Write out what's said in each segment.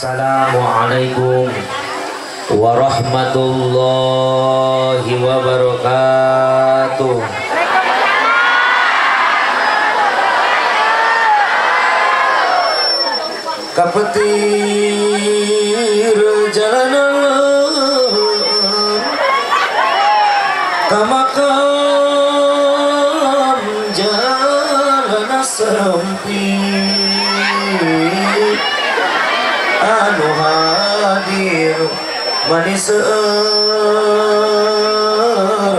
Assalamualaikum warahmatullahi wabarakatuh. Kapetir jalanan ka makam jalan sempit, anu hadir manis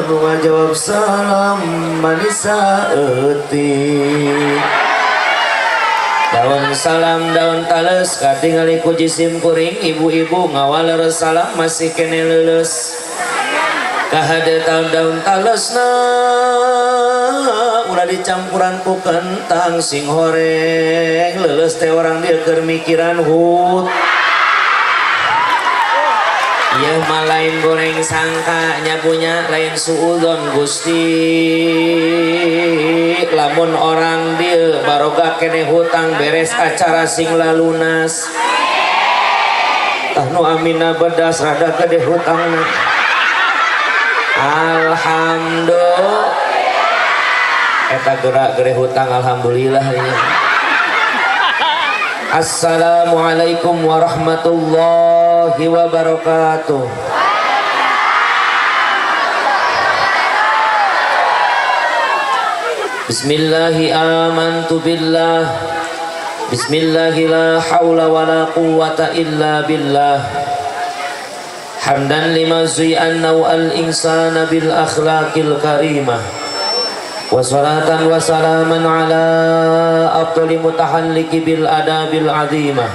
nu ngajawab salam manis saeutik. Daun salam daun tales katingali ku jisim kuring, ibu-ibu ngawaler salam masih kene leuleus kahade tahun daun talesna ulah dicampuran ku kentang sing horeng leuleus teh orang dia keur mikiran hut. Ieu mah lain goreng sangka nyabunya, lain suudzon Gusti, lamun orang dieu baroga kene hutang beres acara sing lalunas. Tah nu amina bedas rada gede hutangna. Alhamdulillah eta gerak gede hutang, alhamdulillah ya. Assalamualaikum warahmatullahi wabarakatuh. Bismillahi amantu billah. Bismillahi la hawla wa la quwwata illa billah. Hamdan lima zui'an naw'al insana bil akhlaqil karimah. Wa salatan wa salaman ala afdali mutahalliki bil adabil azimah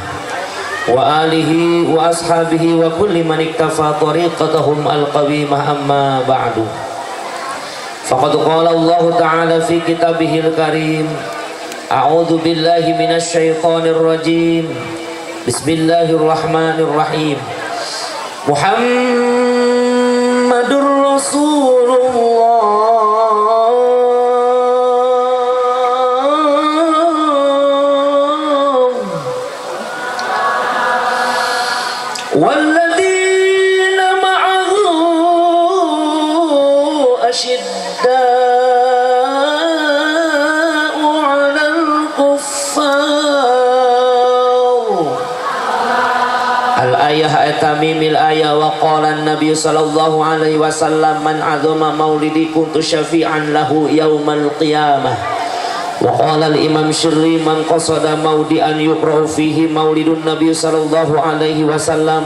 wa alihi wa ashabihi wa kulli man iktafa tariqatahum al qawimah, amma ba'du. Faqad qala Allah ta'ala fi kitabihil karim, a'udzu billahi minasy syaithanir rajim, bismillahirrahmanirrahim. Muhammadur Rasulullah والذين معه أشداء على الكفار. Al-ayah tamimil ayah. Wa qala an-nabiy sallallahu alaihi wasallam, man azama maulidi kuntu syafi'an lahu yaumal qiyamah. Wa qala al-imam Syirri, man qasada maudi'an yuqra'u fihi maulidun nabiy sallallahu alaihi wasallam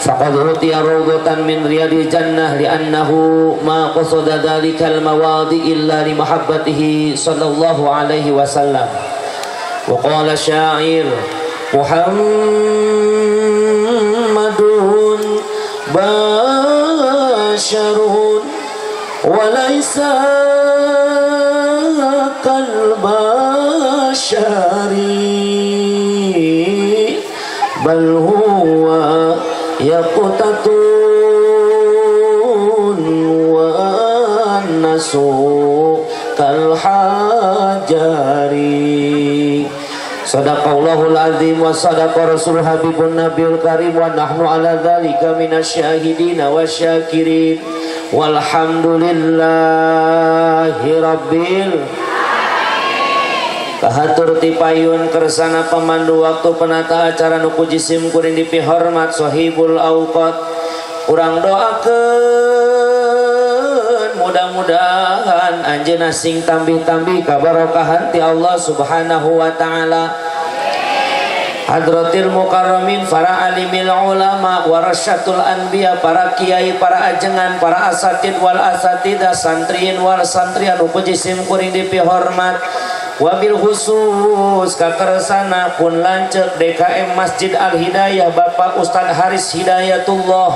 faqad utiya rawdatan min riyadil jannah li'annahu ma qasada dhalikal mawadi illa li mahabbatihi sallallahu alaihi wasallam. Wa qala syair, Muhammadun basharun wa laysa kal bashari bal huwa yaqtatun wa nasu kal hajari. Sadaqallahul azim wa sadaqa rasul habibun nabiyul karim wa nahnu ala dzalika minasyahidina wasyakirin walhamdulillahi rabbil. Kahatur tipayun kersana pemandu waktu penata acara nu ku jisim kuring dipihormat sahibul awqat, urang doakeun mudah-mudahan anjeunna sing tambih-tambih kabarokahan ti Allah Subhanahu wa taala. Hadratil mukarramin, para alimil ulama, warasyatul anbiya, para kiai, para ajengan, para asatid wal asatidah, santriin wal santrian nu ku jisim kuring dipihormat, wabil khusus kakersana pun lanceuk DKM Masjid Al Hidayah Bapak Ustadz Haris Hidayatullah,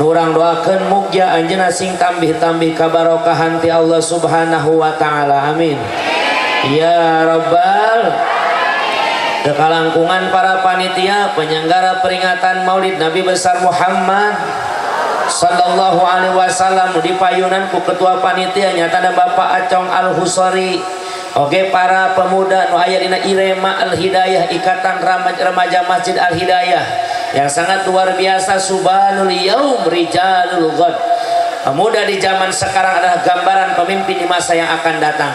nurang doakeun mugya anjeunna sing tambih-tambih kabarokahan ti Allah Subhanahu wa taala, amin ya rabbal. Kekalangkungan para panitia penyelenggara peringatan Maulid Nabi besar Muhammad sallallahu alaihi wasallam di payunan ku ketua panitia nyata ada Bapak Acong Al Husari. Oke, para pemuda nu aya dina Irema Al Hidayah, Ikatan Remaja Masjid Al Hidayah yang sangat luar biasa. Syubbanul yaum rijalul ghad. Pemuda di zaman sekarang adalah gambaran pemimpin di masa yang akan datang.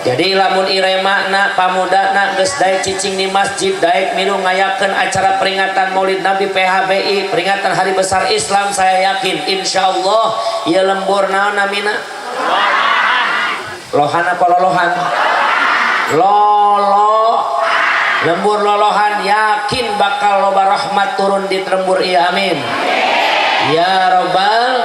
Jadi lamun Irema na pamuda na geus daek cicing di masjid, daek milu ngayakeun acara peringatan Maulid Nabi PHBI, peringatan Hari Besar Islam, saya yakin insyaallah ieu lembur naon namina? Lohan apa lolohan? Lolo, lembur lolohan, yakin bakal loba rahmat turun di lembur ieu, amin ya robbal.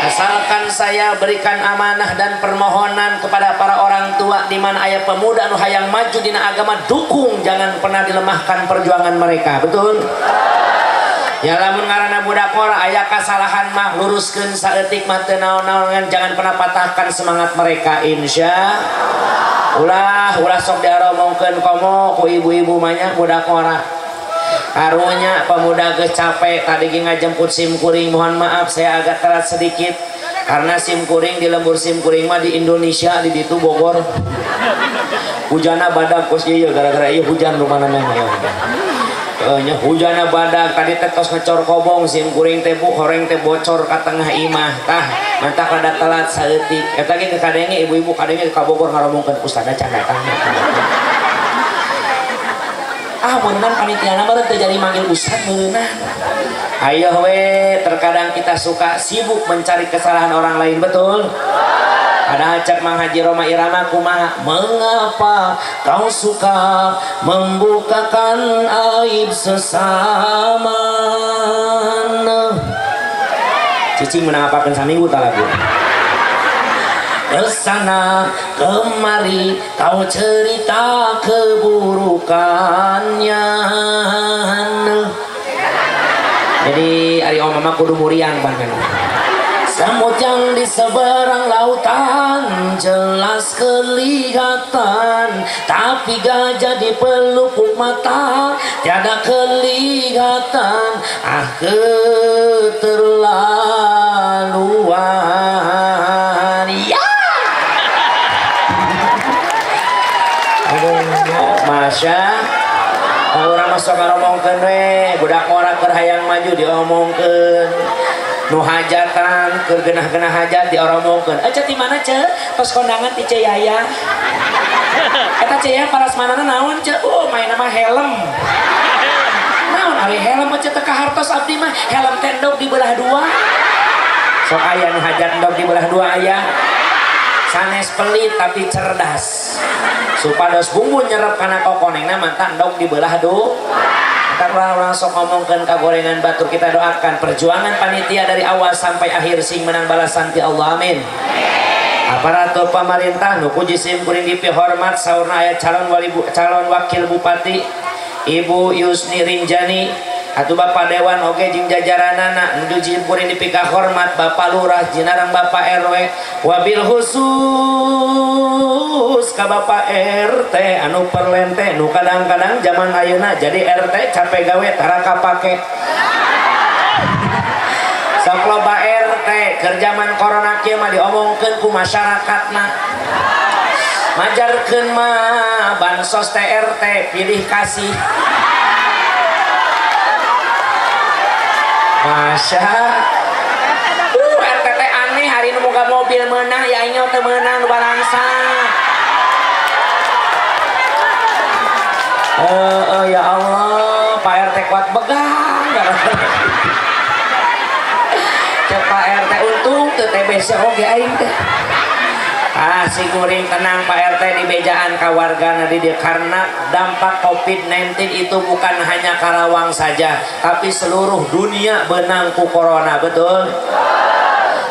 Asalkan saya berikan amanah dan permohonan kepada para orang tua, di mana aya pemuda anu hayang maju dina agama, dukung, jangan pernah dilemahkan perjuangan mereka, betul ya? Lamun ngaranna budak ora aya kasalahan mah luruskeun saeutik mah teu naon-naon, jangan pernah patahkan semangat mereka, insya ulah ulah sok diaromongkeun komo ku ibu-ibu mah nya. Budak ora karunya, pemuda geus capek tadi ge ngajemput sim kuring. Mohon maaf saya agak telat sedikit karena sim kuring di lembur sim kuring mah di Indonesia, di ditu Bogor hujanna badag kos ieu, gara-gara ieu hujan rumah namanya ya. Nya hujanna badag tadi teh tos ngecor kobong sim kuring teh, Bu, horeng teh bocor ka tengah imah. Tah, matak rada telat saeutik. Eta ge kadenge ibu-ibu, kadenge ka Bogor ngaromongkeun, "Ustaz can datang." Ah, meureunan panitia mah teu jadi manggil ustad meureunan. Ayo we, terkadang kita suka sibuk mencari kesalahan orang lain, betul? Padahal cek Mang Haji Rhoma Irama kumaha? Mengapa kau suka membukakan aib sesama? Cicing menang apakan saminggu tak lagu. Kesana kemari kau cerita keburukannya. Jadi ari om mama kudu muriang pan kan. Semut yang di seberang lautan jelas kelihatan, tapi gajah di pelupuk mata tiada kelihatan. Ah, keterlaluan. Ya. Aduh, Masya orang masuk ngomongkeun we, budak ora keur hayang maju diomongkeun, nu hajatan keur genah-genah hajat dioromongkeun. Eh, Ceu, ti mana, Ceu? Tos kondangan ti Ceu Yaya. Eta Ceu Yaya parasmanana naon, Ceu? Oh, main nama helm. Naon ari helm, Ceu? Teu kahartos abdi mah, helm teh endog dibelah dua. Sok aya nu hajat endog dibelah dua aya. Sanes pelit tapi cerdas, supados bumbu nyerep kana kokonengna, mantap endog dibelah dua. Orang-orang sok ngomongkeun ka gorengan batur. Kita doakan perjuangan panitia dari awal sampai akhir sing menang balasan ti Allah, amin. Aparatur pemerintah nu ku sim kuring dipihormat, saurna aya calon wali, calon wakil bupati Ibu Yusni Rinjani atau Bapak Dewan oge jeung jajaranana nu sim kuring dipikahormat, Bapak Lurah jinarang Bapak RW, wabil khusus ka Bapak RT anu perlente, nu kadang-kadang zaman ayeuna jadi RT capek gawe tara kapake. Sok loba RT keur zaman corona kieu mah diomongkeun ku masyarakatna, majarkeun mah bansos teh RT pilih kasih. Masya RT teh aneh, hari ini moga mobil menang ya, aing teh menang nu balangsa. Ya Allah, Pak RT kuat begang. Cek Pak RT untung teu TBC oge aing teh. Ah, si kuring tenang, Pak RT di bejaan ka warga di dia, karena dampak COVID-19 itu bukan hanya Karawang saja, tapi seluruh dunia benang ku corona, betul?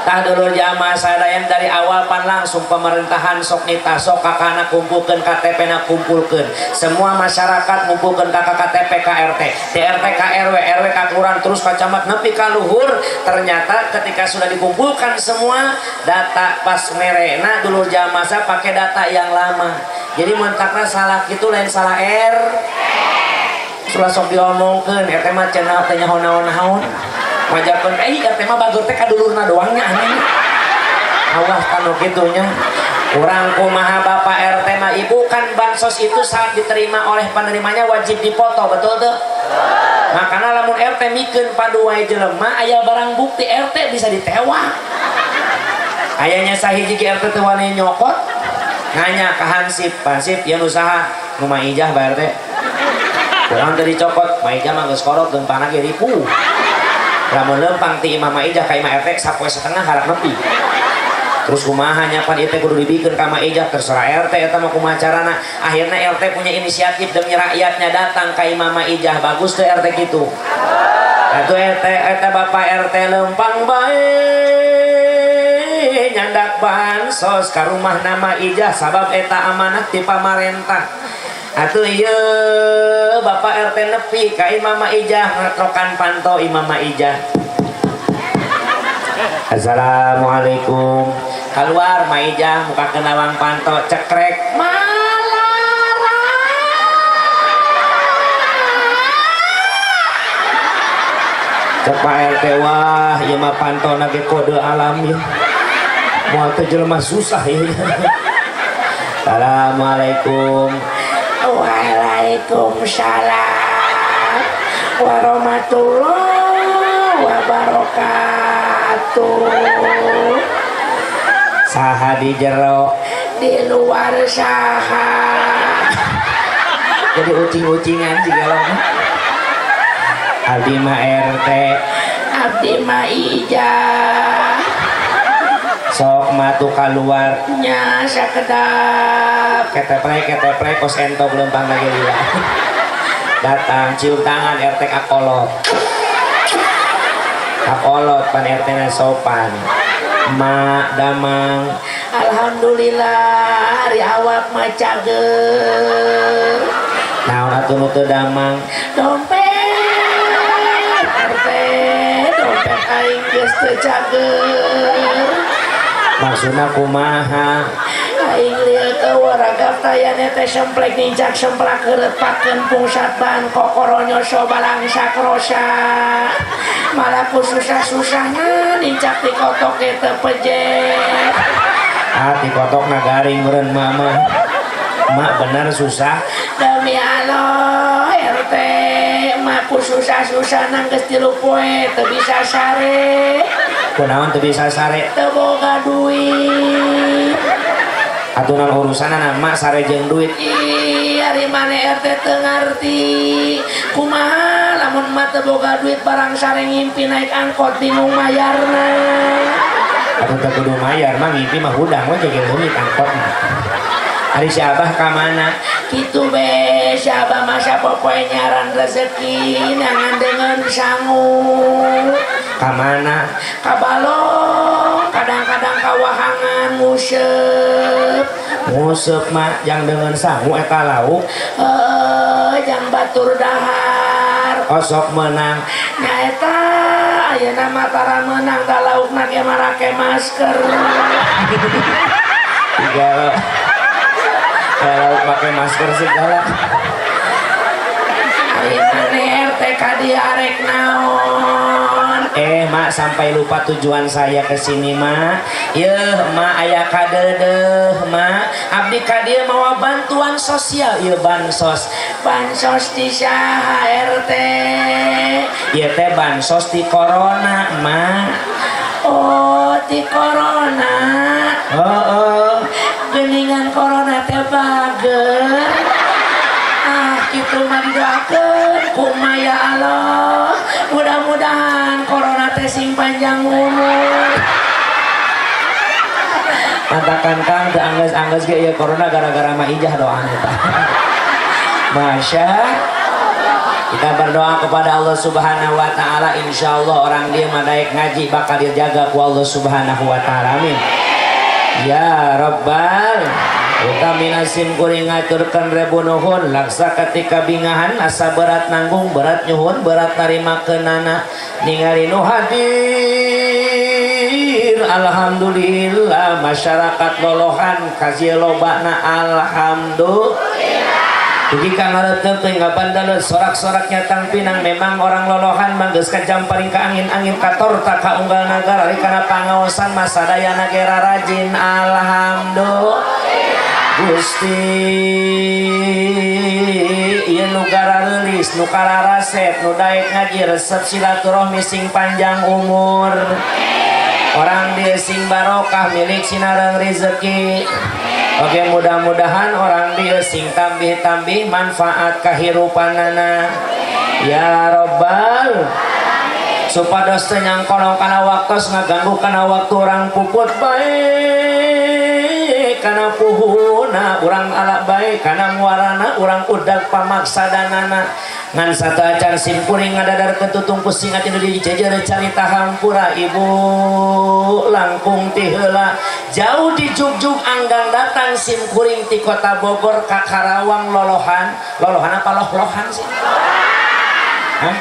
Tah, dulur jamaah sadaya, dari awal pan langsung pemerintahan sok nita sok kakana kumpulkeun KTP na, kumpulkeun semua masyarakat, ngumpulkeun KK KTP ka RT, RT ka RW, RW ka kelurahan, terus ka camat nepi ka luhur. Ternyata ketika sudah dikumpulkan semua data, pas merena dulur jamaah saya pakai data yang lama, jadi mentakna salah gitu, lain salah R. Sulah sok diomongkeun RT mah cenah teh nyaho naon-naon, majarkeun eh RT mah bager teh ka dulurna doang nya, aneh. Awas kanu kitu nya. Kurang kumaha Bapak RT mah ibu kan bansos itu saat diterima oleh penerimanya wajib dipoto, betul tuh? Makanya lamun RT mikeun padu wae jelema aya barang bukti RT bisa ditewak. Ayahnya sahiji ge RT teu wani nyokot. Nanya ke Hansip, Hansip ieu nu saha? Nu Maijah Pak RT. Kurang teu dicokot, Maijah mah geus korot leumpangna ge ripuh. Lamun leumpang ti imah Maijah ka imah RT sapoe setengah harak nepi. Terus kumaha nya pan ieu teh kudu dibikeun ka Maijah, terserah RT eta mah kumaha carana. Akhirnya RT punya inisiatif demi rakyatnya datang ka imah Maijah. Bagus tuh RT gitu. Atuh RT eta Bapak RT lempang bae nyandak bansos ka rumah nama Ijah sabab eta amanah ti pamarentah. Atuh ieu Bapak RT nepi ka imah Maijah ngetrokan panto imah Maijah. Assalamualaikum. Keluar Maijah muka kenawang panto cekrek malara. Cek Pak RT wah ieu mah pantona ge kode alam ieu. Moal teh jelema susah ieu. Assalamualaikum. Waalaikumsalam warahmatullahi wabarakatuh. Saha di jero, di luar saha. Jadi ucing-ucingan sih kalau abdi mah RT, abdi mah Ijah. Sok matu keluar nya sakedap keteprek keteprek kos entog lempang lagi lila. Datang cium tangan RT kakolot. Kakolot pan RT na sopan. Mak damang alhamdulillah ari awak mah cager. Naon atuh nu teu damang? Dompet RT, dompet aing geus teu cager. Maksudna kumaha? Aing lieu eueuh ragap tayane teh semplek nincak semplak heureut pakeun pungsat ban kokoronyo so balangsak rosa. Malah ku susah-susahna nincak ti kotok ge teu pejet. Ah ti kotokna garing meureun mama. Mak bener susah. Demi Allah RT, mak ku susah-susahna geus 3 poe teu bisa sare. Kunaon teu bisa sare? Teu boga duit. Atuh naon urusanana mak sare jeung duit? Ih, ari mane RT teu ngarti. Kumaha lamun mak teu boga duit barang sare ngimpi naik angkot bingung mayarna. Atuh teu kudu mayar mah ngimpi mah hudang we jeung leungit angkot mah. Ari si Abah ka mana? Kitu be, si Abah mah sapopoe nyaran rezeki nangan dengan sangu. Ka mana? Ka balong, kadang-kadang kawahangan nguseup. Nguseup mah jang dengan sangu eta lauk. Heuh, jang batur dahar. Osok menang. Nya eta ayeuna mah tara meunang da laukna ge marake masker. Tiga kalau pakai masker segala. Ari maneh RT ka dieu arek naon? Mak sampai lupa tujuan saya ke sini mak. Yeuh mak aya kadeudeuh mak. Abdi ka dieu mawa bantuan sosial ieu bansos. Bansos di saha RT? Ieu teh bansos di corona mak. Oh di corona. Heeh. Geningan corona teh bager. Ah kitu mah didoakeun kumaha ya Allah. Mudah-mudahan corona teh sing panjang umur. Matakan Kang teu anggeus-anggeus ge ieu corona gara-gara Maijah doana eta. Masya kita berdoa kepada Allah Subhanahu wa taala, insyaallah orang dia mah daek ngaji bakal dijaga ku Allah Subhanahu wa taala. Amin. Ya Rabbal utamina sim kuring ngaturkeun rebu nuhun laksa ketika bingahan asa berat nanggung berat nyuhun berat narima keunana ningali nu hadir alhamdulillah masyarakat lolohan kasih lobana alhamdulillah. Dugi ka ngareutkeun teh ngabandaleun sorak-soraknya tang pinang memang orang lolohan mah geus kajam paling ka angin-angin katorta ka unggal nagara ari kana pangaosan mah sadayana ge rarajin alhamdulillah. Gusti, ieu nu garareulis, nu kararaset, nu daek ngaji, resep silaturahmi, sing panjang umur. Orang dieu sing barokah milik sinareng rezeki. Oke, mudah-mudahan orang dieu sing tambih-tambih manfaat kahirupanana. Ya Robbal, supados teu nyangkolong kana waktos, ngaganggu kana waktu, orang puput bae kana puhuna, urang ala bae kana muarana, urang udag pamaksadanana. Ngan sateuacan sim kuring ngadadar ketutung pusing ati nu dijejer carita hampura ibu langkung ti heula jauh di jugjug anggang datang sim kuring ti kota Bogor ka Karawang Lolohan. Lolohan apa loh-lohan sih? Hah?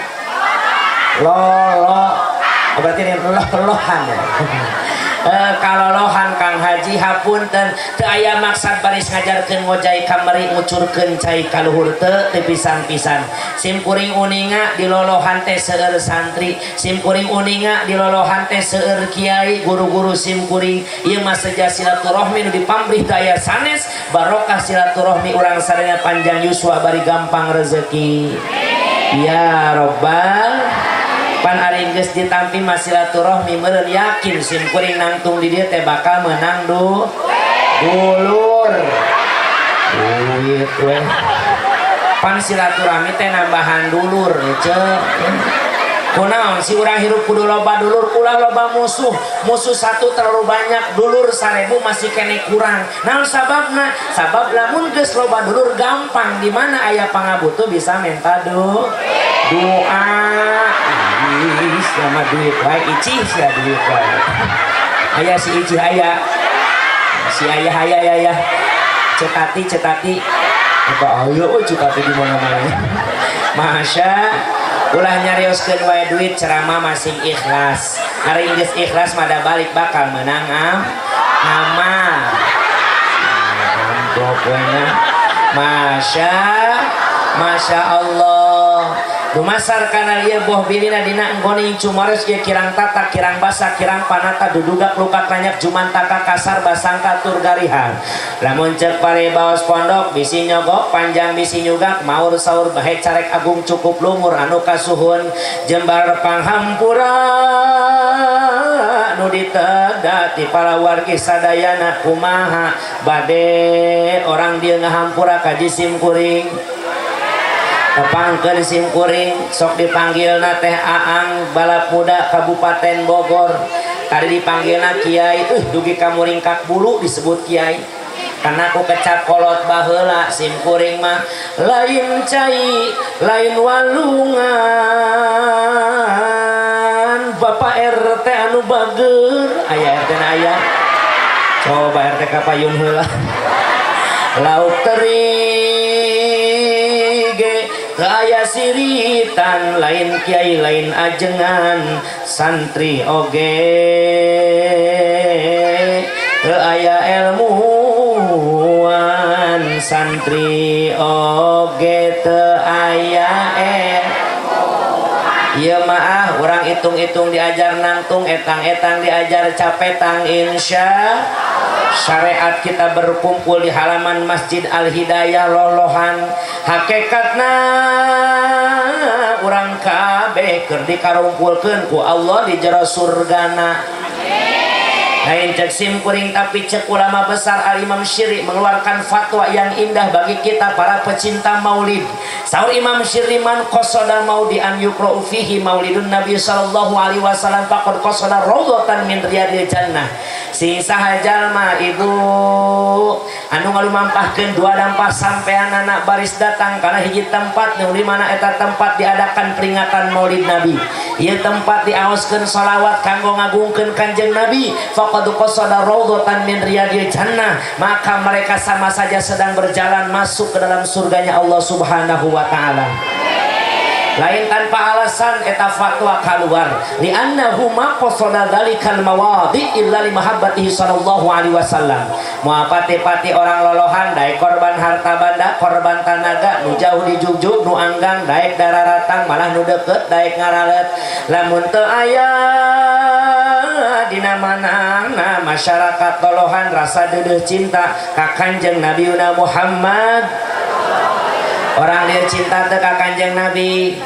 Lolo, oh, berarti ini loh-lohan ya. Kalolohan Kang Haji, hapunten, teu aya maksad baris ngajarkeun ngojay kamari ngucurkeun cai kaluhur, teu teu pisan-pisan. Sim kuring uninga di lolohan teh seueur santri, sim kuring uninga di lolohan teh seueur kiai, guru-guru sim kuring. Ieu mah seja silaturahmi nu dipamrih daya sanes, barokah silaturahmi urang sadaya panjang yuswa bari gampang rezeki. Ya Robbal, pan ari geus ditampi mah silaturahmi meureun yakin sim kuring nangtung di dieu teh bakal menang du dulur duit we. Pan silaturahmi teh nambahan dulur ce. Kunaon si urang hirup kudu loba dulur, ulah loba musuh. Musuh satu terlalu banyak, dulur 1000 masih kene kurang. Naon sababna? Sabab lamun geus loba dulur gampang di mana aya pangabutuh bisa minta doa. Ih, sama duit wae icih sia, duit wae. Aya si icih aya. Si ayah aya ya ya. Cetati cetati. Apa ayo euy cetati di mana-mana. Masya, ulah nyarioskeun wae duit, ceramah masing ikhlas. Ari geus ikhlas mah da balik bakal menang am amal. Amplop we nya. Masya, Masya Allah. Dumasar kana ieu boh bilina dina enggoning cumaros ieu kirang tata, kirang basa, kirang panata, dudugak lukak lanyak jumantaka kasar basangka tur garihan. Lamun ceuk paribaos pondok bisi nyogok panjang bisi nyugak maur saur bahe carek agung cukup lumur anu kasuhun jembar panghampura nu diteda ti para wargi sadayana. Kumaha bade orang dieu ngahampura ka jisim kuring, tepangkeun sim kuring sok dipanggilna teh Aang balap muda Kabupaten Bogor, tadi dipanggilna kiai, dugi ka muringkak bulu disebut kiai karena aku kecap kolot baheula. Sim kuring mah lain cai lain walungan, Bapak RT anu bager aya RT na aya, coba RT kapayun heula. Lauk teri ge aya siritan, lain kiai lain ajengan, santri oge teu aya ilmuwan, santri oge teu aya. Ieu mah ah, urang hitung-hitung diajar nangtung, etang-etang diajar capetang. Insya syariat kita berkumpul di halaman Masjid Al Hidayah Lolohan, hakikatna urang kabeh keur dikarumpulkeun ku Allah di jero surgana. Lain cek sim kuring, tapi cek ulama besar Al Imam Syiri mengeluarkan fatwa yang indah bagi kita para pecinta maulid. Saur Imam Syiri, man qasada maudi'an yuqra'u fihi maulidun Nabi sallallahu alaihi wasallam faqad qasada raudhatan min riyadil jannah. Sing saha jalma ibu anu ngalumampahkeun dua dampah sampean anak baris datang kana hiji tempat nu di mana eta tempat diadakan peringatan Maulid Nabi. Ieu tempat diaoskeun sholawat kanggo ngagungkeun Kanjeng Nabi, faqad qasada raudhatan min riyadil jannah, maka mereka sama saja sedang berjalan masuk ke dalam surganya Allah Subhanahu wa taala. Lain tanpa alasan eta fatwa keluar, li'annahu ma qasada dzalikal mawadi illa li mahabbatihi sallallahu alaihi wasallam. Moal pati-pati orang Lolohan daek korban harta banda, korban tanaga, nu jauh di jugjug, nu anggang daek dararatang, malah nu deket daek ngaralet, lamun teu aya. Dina manahna masyarakat tolohan rasa deudeuh cinta ka Kanjeng Nabiuna Muhammad. Orang dia cinta teh ka Kanjeng Nabi.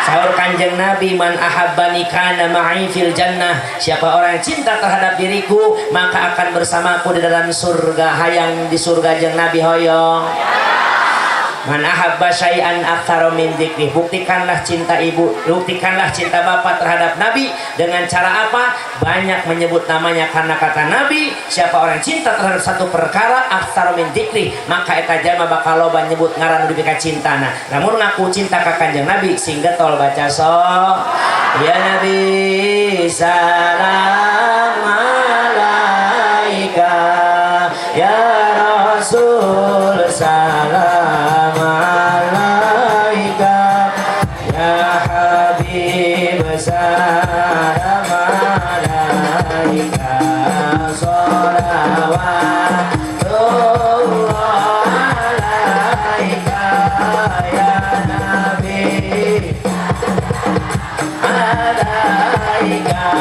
Saur Kanjeng Nabi, "Man ahabbani kana ma'i fil jannah." Siapa orang yang cinta terhadap diriku, maka akan bersamaku di dalam surga. Hayang di surga jeung Nabi, hoyong? Man ahabba syai'an aktsara min dzikri. Buktikanlah cinta ibu, buktikanlah cinta bapak terhadap Nabi dengan cara apa? Banyak menyebut namanya, karena kata Nabi, siapa orang cinta terhadap satu perkara aktsara min dzikri, maka eta jalma bakal loba nyebut ngaran nu dipika cintana. Lamun ngaku cinta ka Kanjeng Nabi, sing getol baca so ya Nabi salam alaika, ya Rasul salam alaika, ya Habib salam alaika, salawatullah alaika, ya Nabi alaika,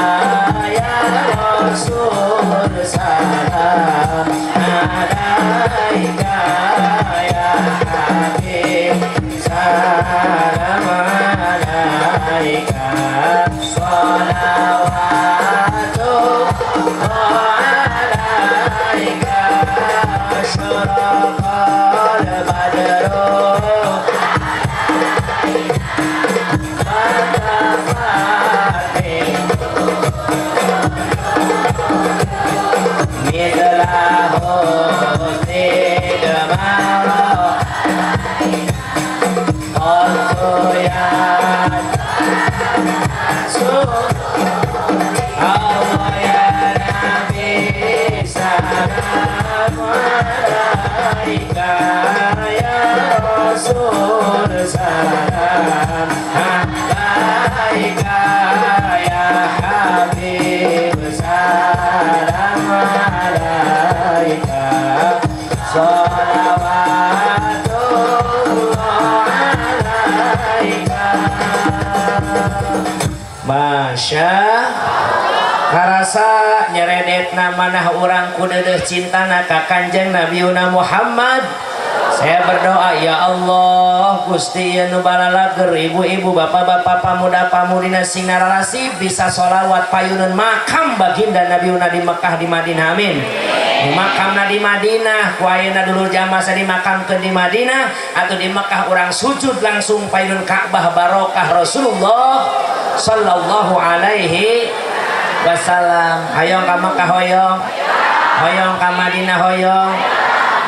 ya Rasul salam alaika, ya Habib salam alaika, salawatullah alaika, asyraqal badru fatafati mithlahu sigmara qattu ya Allah ya Nabi salam alaika, ya Rasul salam alaika, ya Habib salam alaika, salawatullah alaika. Masya karasa nyeredetna manah urang ku deudeuh cintana ka Kanjeng Nabiuna Muhammad. Saya berdoa, ya Allah Gusti, ieu nu balalager, ibu-ibu, bapak-bapak, pamuda pamudina sing nararasib bisa sholawat payuneun makam baginda Nabiuna di Mekah, di Madinah, amin. Makamna di Madinah ku ayeuna dulur jamaah dimakamkeun di Madinah atau di Mekah, urang sujud langsung payuneun Ka'bah barokah Rasulullah sallallahu alaihi wasallam. Hoyong ka Mekah, hoyong? Hoyong ka Madinah, hoyong?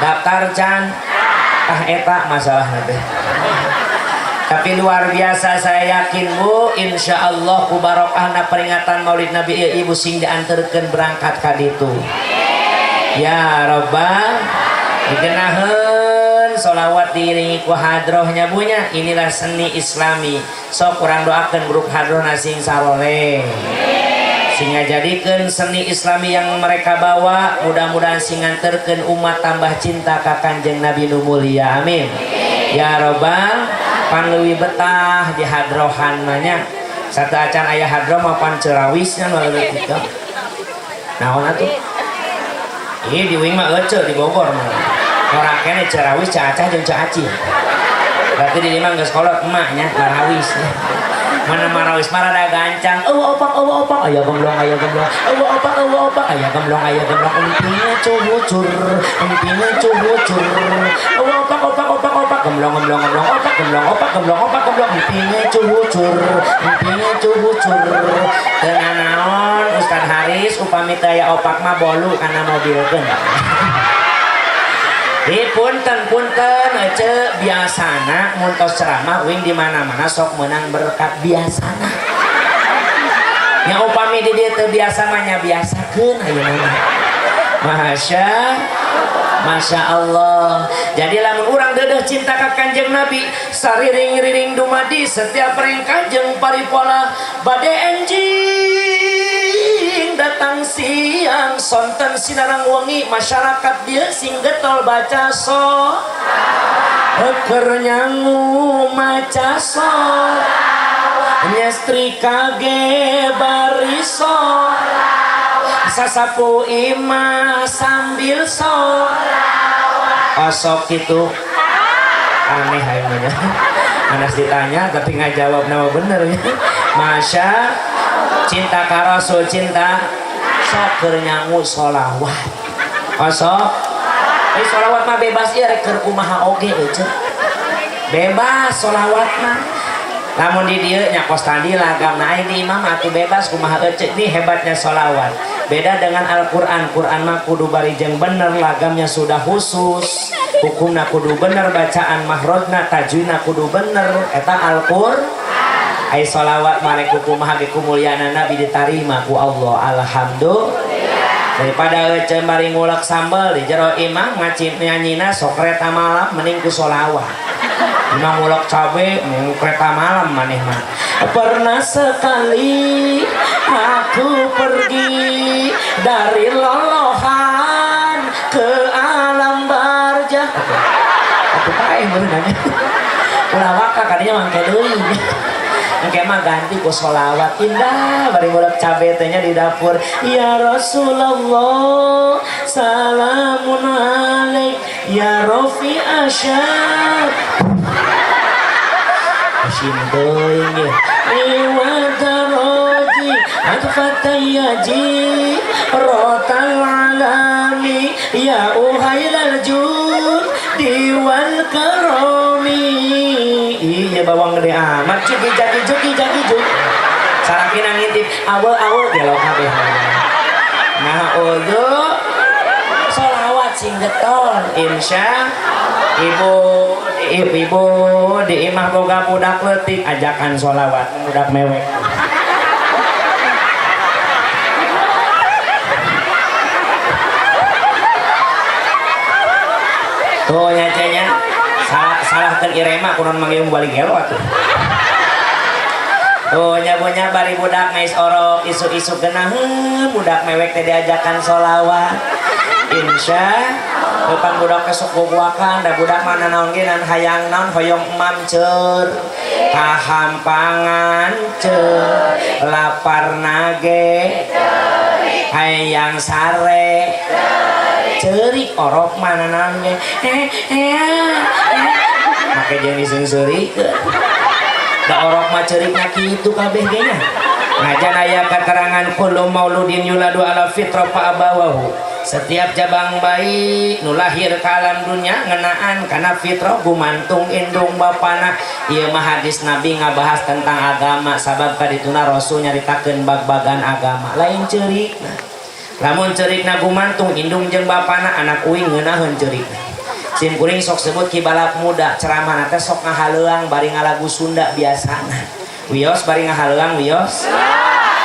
Daftar can? Ah, eta masalah teh. Tapi luar biasa, saya yakin, Bu, insya Allah ku barokahna peringatan Maulid Nabi ieu, ibu sing dianterkeun berangkat ka ditu. Ya Robbal digenaheun sholawat diiringi ku hadrohnya bunya. Inilah seni islami. Sok kurang doakan grup hadroh sing saroleh, sehingga jadikan seni islami yang mereka bawa, mudah-mudahan sing nganterkeun umat tambah cinta ka Kanjeng Nabi nu mulia, amin ya robbal. Pan leuwih betah di hadrohan mah nya. Satu acan aya hadroh mah pan cerawisnya nu leuwih kitu. Naon atuh? Ih, di uing mah ece, di Bogor mah orang kene cerawis cacah jeung caci. Berarti di mah geus kolot emaknya marawis. Mana marawis mah rada gancang. Eueuh opak, eueuh opak, aya gemblong, aya gemblong. Eueuh opak, eueuh opak, aya gemblong, aya gemblong. Empinge cuhucur, empinge cuhucur. Eueuh opak, opak, opak, opak, gemblong, gemblong, gemblong, opak, gemblong, opak, gemblong, opak, gemblong, empinge cuhucur, empinge cuhucur. Teu nanaon Ustad Haris, upami teu aya opak mah bolu kana mobilkeun. Di punten punten ece, biasana mun tos ceramah uing di mana-mana sok menang berkat biasana. Nya upami di dieu teu biasa mah nya biasakeun ayeuna mah. Masya Masya Allah. Jadi lamun urang deudeuh cinta ka Kanjeng Nabi, sariring-riring dumadi setiap ringkah jeung paripola, bade enjing datang siang sonten sinarang wengi, masyarakat dieu sing getol baca so keur nyangu maca so nyestrika ge bari so. Sasapu imah sambil sholawat. Osok gitu aneh aing mah nya. Anas ditanya tapi nggak jawab nama bener ya. Masya cinta ka Rasul, cinta sok keur nyangu sholawat. Osok sholawat mah bebas ieu, rek keur kumaha oge euceuk. Bebas sholawat mah. Lamun di dieu nya kos tadi lagamna, aing di imah mah atuh bebas kumaha euceuk. Ini hebatnya sholawat. Beda dengan Al-Qur'an. Qur'an mah kudu bari jeung bener, lagamnya sudah khusus. Hukumna kudu bener, bacaan mahrojna, tajwidna kudu bener. Eta Al-Qur'an. Ai sholawat mah rek kumaha ge kumulyana Nabi ditarima ku Allah. Alhamdulillah. Daripada ece bari ngulek sambel di jero imah ngaci nyanyina sok kereta malam, mending ku sholawat. Imah ngulek cabe mending kereta malam maneh mah. Pernah sekali aku pergi dari Lolohan ke alam barjah. Aku paeh bener. Ulah waka kadinya mangke deui. Engke mah ganti ku sholawat indah bari ngulek cabe teh nya di dapur. Ya Rasulullah salamun alaik ya Rafi asyad. Asin teuing ye. Wa daraji atfatayaji rotal alami ya uhailal jud diwal karami. Iya bawang gede amat cuki jaki cuki jaki cuk. Sarakina ngintip awe awe gelo kabeh. Nah udu sholawat sing getol insya ibu ibu di imah boga budak leutik ajakan sholawat budak mewek. Tuh nyacanya salah salahkan irema kunon manggil balik gelo atuh. Tuh nyabunya bari budak ngais orok isu-isu genah budak mewek teh diajakan sholawat. Insya depan budak kesok gogoakan da budak mana naon ge nan hayang naon hoyong emam cer kahampangan cer lapar nage hayang sare ceurik orok mana naon ge make jeung diseungseurikeun da orok mah ceurikna kitu kabeh ge nya. Ngajan aya keterangan kullu mauludin yuladu ala fitrah fa abawahu. Setiap jabang bayi nu lahir ke alam dunia ngenaan kana fitrah gumantung indung bapana. Ieu mah hadis Nabi ngabahas tentang agama sabab kadituna Rasul nyaritakeun bag-bagan agama lain ceurikna. Lamun ceurikna gumantung indung jeung bapana anak uing ngeunaheun ceurikna. Sim kuring sok sebut ki balap muda ceramahna teh sok ngahaleuang bari ngalagu Sunda biasana. Wios bari ngahaleuang wios.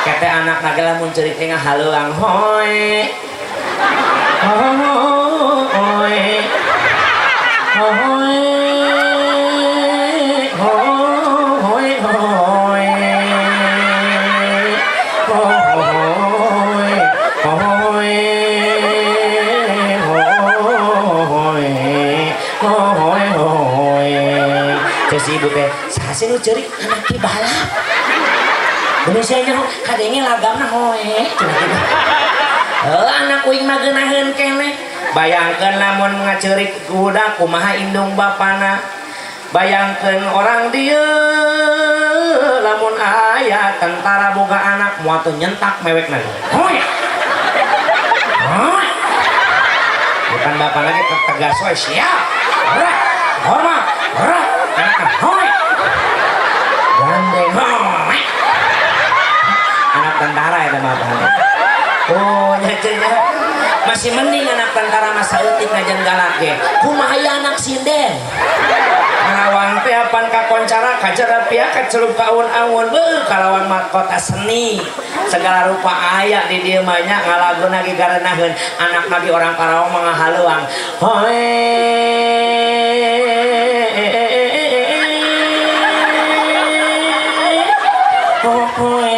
Kete anak nage lamun ceurik teh ngahaleuang hoe. Hoe hoe hoe hoe hoe hoe hoe hoe. Terus ibu teh saha sih nu ceurik anak ki balap. Bener sia nya kadenge lagamna hoe cenah kitu. Anak uing mah geunaheun keneh. Bayangkeun lamun ngaceurik budak kumaha indung bapana. Bayangkeun orang dieu lamun aya tentara boga anak moal teu nyentak mewekna. Hoe. Hoe. Bukan bapak lagi tegas we siap. Gerak. Hormat. Gerak. Anak hoe. Gandeng hoe. Anak tentara eta mah bapana. Oh, nyacanya masih mending anak tentara masa eutik ngajen galak ge. Kumaha ieu anak sinden? Karawang teh apan kakoncara kajarapia kacelup ka aun-aun. Beuh, Karawang mah kota seni. Segala rupa aya di dieu mah nya ngalaguna ge garenaheun. Anak nabi orang Karawang mah ngahaleuang. Hoe. Hoe.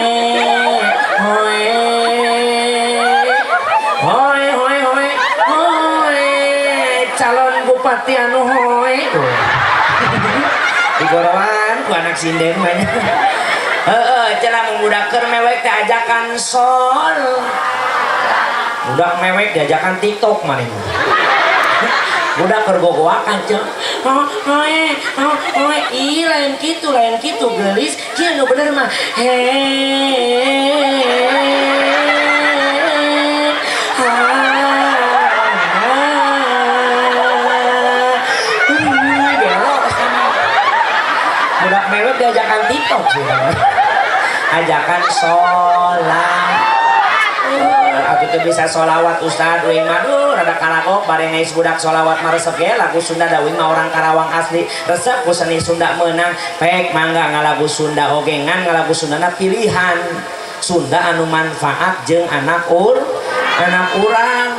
Hoe. Hoe hoe hoe hoe calon bupati anu hoe digorowan ku anak sinden mah nya. Heeh, celah budak keur mewek teh ajakan sol. Budak mewek diajakan TikTok maneh. Budak keur gogoakan ceu. Oh, oh, eh, oh, oh, eh. Ih, lain kitu geulis. Kieu nu bener mah. He. Budak mewek diajakan TikTok sih. Ajakan sholat. Aku tuh bisa sholawat Ustad, uing mah duh rada karagok bare ngais budak sholawat mah resep ge lagu Sunda da uing mah orang Karawang asli resep ku seni Sunda meunang pek mangga ngalagu Sunda oge ngan ngalagu Sundana pilihan Sunda anu manfaat jeung anak urang.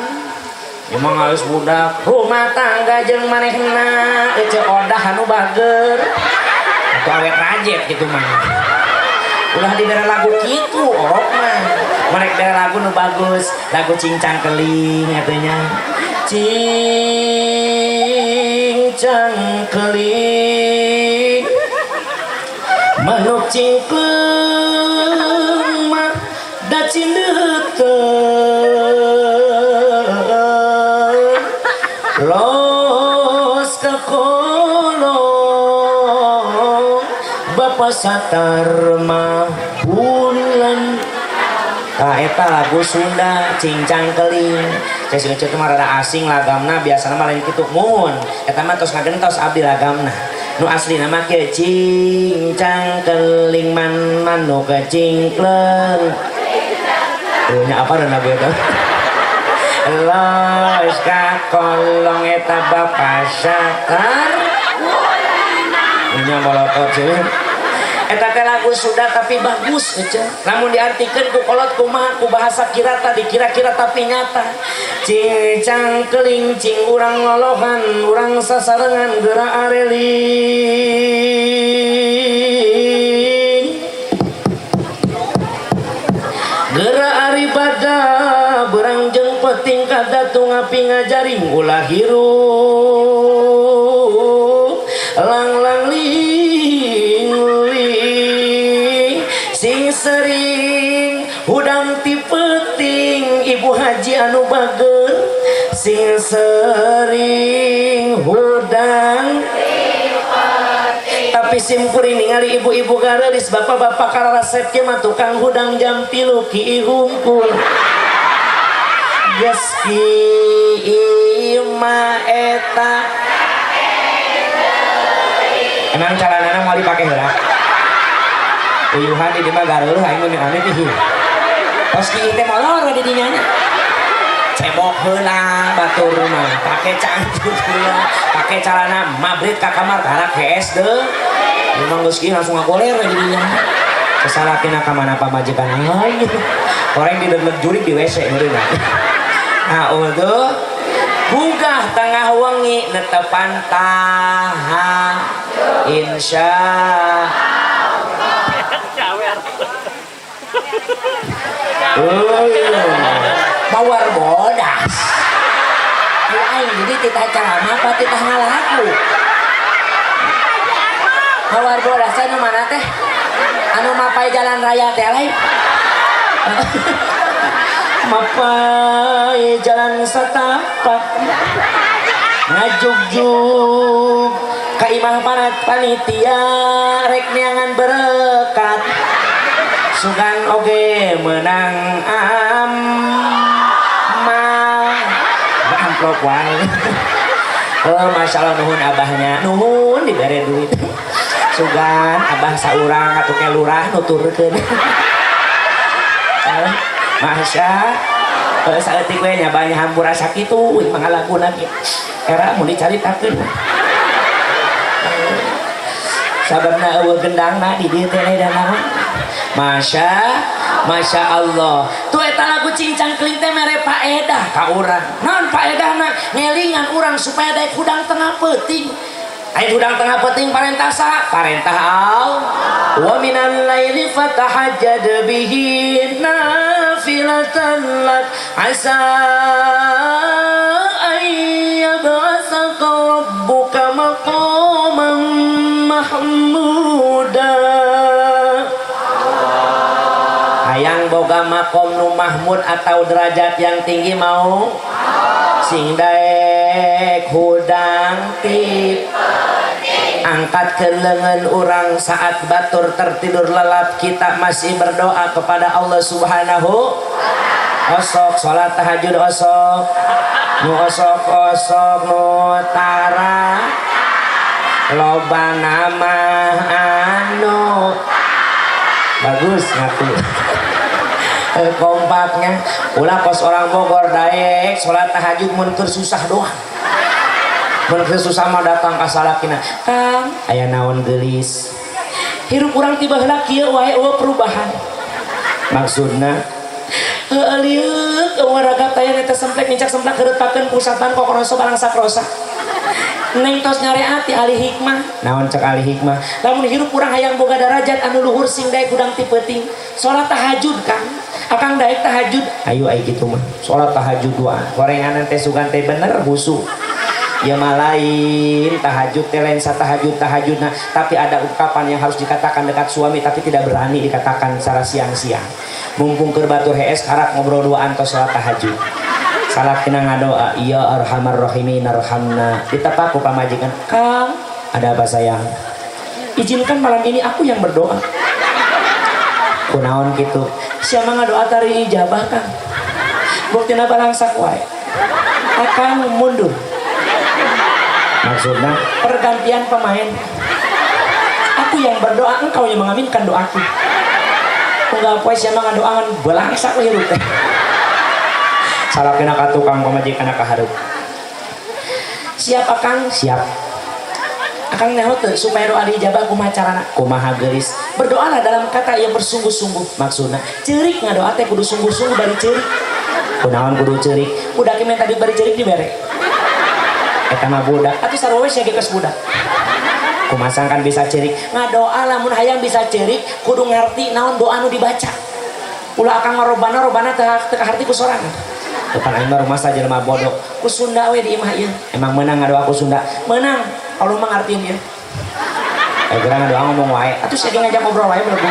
Emang halus budak rumah tangga jeung manehna ece odah anu bager atau awet rajet gitu mah. Ulah dibere lagu kitu orok mah. Merek bere lagu nu bagus, lagu Cincang Keling katanya. Cincang keling manuk cingkleung mah da cindeuteun los ka kolong Bapak Satarma bulan. Tah eta lagu Sunda Cincang Keling. Saya sing teh mah rada asing lagamna biasana mah lain kitu mun. Eta mah tos ngagentos abdi lagamna. Nu aslina mah kieu cincang keling man manuk cingkleung. Tuh nya apa lagu eta? Los ka kolong eta Bapak Satar. Nya molotot sih. Eta teh lagu Sunda tapi bagus ece. Lamun diartikeun ku kolot kumaha ku bahasa kirata dikira-kira tapi nyata. Cincang keling cing urang lolohan urang sasarengan geura areling. Geura ari bada berang jeung peting kadatu ngapi ngajaring ulah hirup. Lang-lang ling ling sing sering hudang ti peuting ibu haji anu bager sing sering hudang ti peuting tapi sim kuring ningali ibu-ibu gareulis bapak-bapak kararasep ge mah tukang hudang jam 3 ki hungkul geus ki ima eta. Emang calanana moal dipake heula. Uyuhan di dieu mah gareuh aing mah ame teh. Tos ki teh molor di dinya nya. Cebok heula batur mah, pake cangcut heula, pake calana mabrit ka kamar karak hees deui. Emang geus ki langsung ngagoler di dinya. Sasalakina ka mana pamajikan aing. Koreng dideleg jurig di WC meureun. Nah, udah gugah tengah wengi netepan taha insya Allah. Mawar bodas. Aing jadi titah ceramah apa titah ngalaku. Mawar bodas anu mana teh? Anu mapai jalan raya teh lain. Mapai jalan setapak ngajugjug ka imah panat panitia rek neangan berkat sugan oge menang amal amplop wae. Oh, masya Allah nuhun abahnya nuhun dibere duit sugan abah saurang atuh ke lurah nuturkeun. Masya saeutik we nya banyak hampura sakitu euy mangalaguna ge era mun dicaritakeun sababna eueuh gendangna di dieu teh da naon. Masya Allah tuh eta lagu Cincang Keling teh mere paedah ka urang naon paedahna ngelingan urang supaya daek hudang tengah peuting. Aya hudang tengah peuting parentah saha? Parentah Allah. Wa minal laili fatahajjad bihi nafilatan lak asa ay yab'atsaka rabbuka maqaman mahmuda. Hayang boga Boga makom nu mahmud atau derajat yang tinggi, mau sing daek hudang tip angkat ke lengan orang. Saat batur tertidur lelap, kita masih berdoa kepada Allah Subhanahu. Osok sholat tahajud, osok nu osok osok nu tara loba nama anu bagus ngaku. Kompaknya ulah kos orang Bogor, daek sholat tahajud mun keur susah doang. Mun keur susah mah datang ka salakina, "Kang, aya naon geulis? Hirup urang tiba heula kieu wae, euweuh perubahan." Maksudna, heueuh lieuk euweuh ragap taya eta semplek nincak semplak kereutakeun pusatan kokoroso balangsak rosa. Neng tos nyareat ti ahli hikmah. Naon cek ahli hikmah? Lamun hirup urang hayang boga darajat anu luhur, sing daek hudang ti peuting salat tahajud, Kang. Akang daek tahajud? Ayo, ai kitu mah salat tahajud doa gorenganan teh sugan teh bener husu ya mah. Lain tahajud teh, lain satahajud tahajud. Nah, tapi ada ungkapan yang harus dikatakan dekat suami tapi tidak berani dikatakan secara siang-siang. Mumpung keur batur hees, karak ngobrol duaan tos salat tahajud, salakina ngadoa, "Ya arhamar rahimin, arhamna." Ditepak ku pamajikan, "Kang." "Ada apa, sayang?" "Izinkan malam ini aku yang berdoa." "Kunaon gitu?" "Siapa ngadoa tari ijabah, Kang. Buktina balangsak wae. Akang mundur." Maksudnya pergantian pemain. Aku yang berdoa, engkau yang mengaminkan doaku. Unggal poe siapa ngadoangan balangsak we hirup teh. Salakina ka tukang, pamajikan ka hareup. "Siap, Akang?" "Siap." "Akang nyaho teu supaya doa diijabah kumaha carana?" "Kumaha, geulis?" "Berdoalah dalam kata yang bersungguh-sungguh." Maksudna ceurik, ngadoa teh kudu sungguh-sungguh bari ceurik. "Kunaon kudu ceurik?" "Budak minta duit bari ceurik dibere." "Eta mah budak atuh, sarua we sia ge geus budak." "Kumaha kan bisa ceurik?" "Ngadoa lamun hayang bisa ceurik kudu ngarti naon doa nu dibaca. Ulah akang mah robana robana teu teu kaharti ku sorangan. Depan aing mah rumah jelema bodoh. Ku Sunda we di imah ieu." "Emang menang ngadoa ku Sunda?" "Menang. Allah mah ngartiin ieu." "Eh, gerang ngadoa ngomong wae." "Atuh sia ge ngajak ngobrol wae belegu."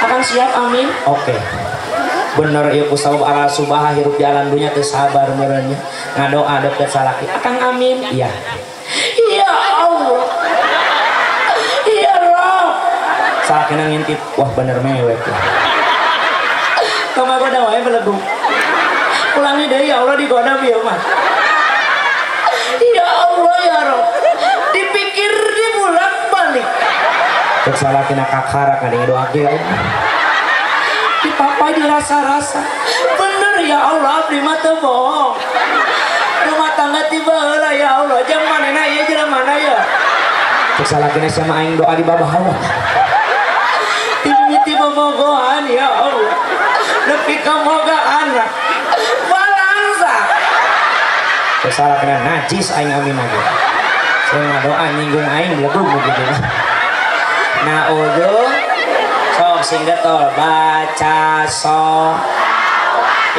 "Akang siap, amin." Oke. Bener ieu ku sabab aral subaha hirup di alam dunya teu sabar meureun nya. Ngadoa deket salaki. "Akang amin." "Iya." "Ya Allah. Ya Rob." Salakina ngintip. "Wah, bener mewek." Kama goda wae belegu. Ulangi deui, ya Allah, digoda bieu mah. "Ya Allah, ya Rob." Dipikir dibulak balik. Cek salakina, "Kakarak ngadenge doa kieu." Dipapai dirasa-rasa. "Bener ya Allah, abdi mah teu bohong. Rumah tangga tiba heula ya Allah, jang manehna ieu jelema mana ya?" Cek salakina, "Sama aing doa di bawah. Timiti bobogohan ya Allah. Nepi ka moga anak. Balangsa." Cek salakina, "Najis aing amin aja. Saya ngadoa nyinggung aing, belegug begitu." Nah, udah sok sing getol baca so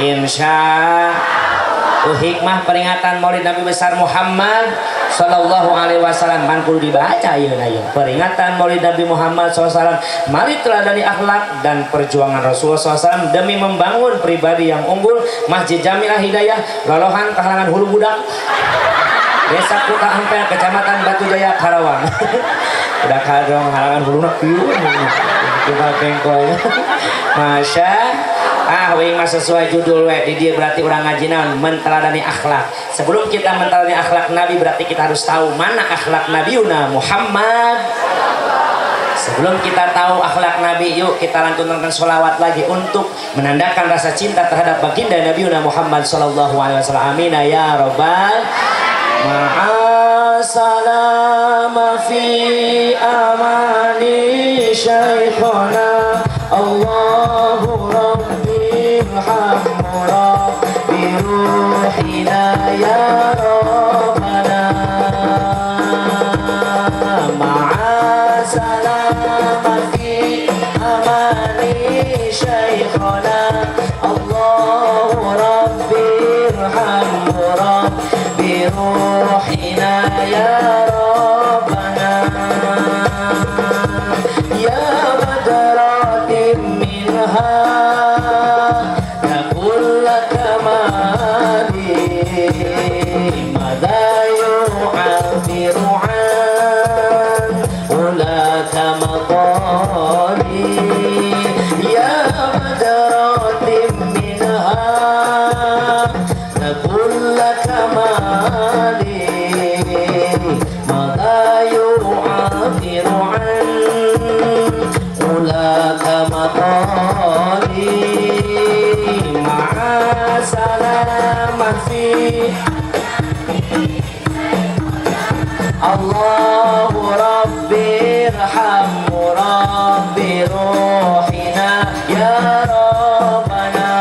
insya. Hikmah peringatan Maulid Nabi besar Muhammad Sallallahu Alaihi Wasallam kan kudu dibaca ya ya. Peringatan Maulid Nabi Muhammad SAW, mari teladani akhlak dan perjuangan Rasulullah SAW demi membangun pribadi yang unggul. Masjid Jami Al Hidayah, Lolohan, Kahalangan Hulu Budak, Desa Kuta Ampel, Kecamatan Batu Jaya, Karawang. Udah kadang halangan hulu nak kieu kita kengkoy. Masya ah wing mah sesuai judul we di dia, berarti urang ngaji naon? Menteladani akhlak. Sebelum kita menteladani akhlak Nabi, berarti kita harus tahu mana akhlak Nabiuna Muhammad. Sebelum kita tahu akhlak Nabi, yuk kita lantunkan sholawat lagi untuk menandakan rasa cinta terhadap baginda Nabiuna Muhammad Sallallahu Alaihi Wasallam. Amin ya robbal. Ma'asalama fi amani syaikhona, Allahu Rabbi irhamhu Rabbi ruhina ya Rabbana. Ma'asalama fi amani syaikhona, Allahu Rabbi irhamhu Rabbi ruhina ya Rabbana. Ya badrati kamali mada yu'afiru an ulaka maqali ma'a salamat fi Allahu Rabbi irham Rabbi ruhina ya Rabbana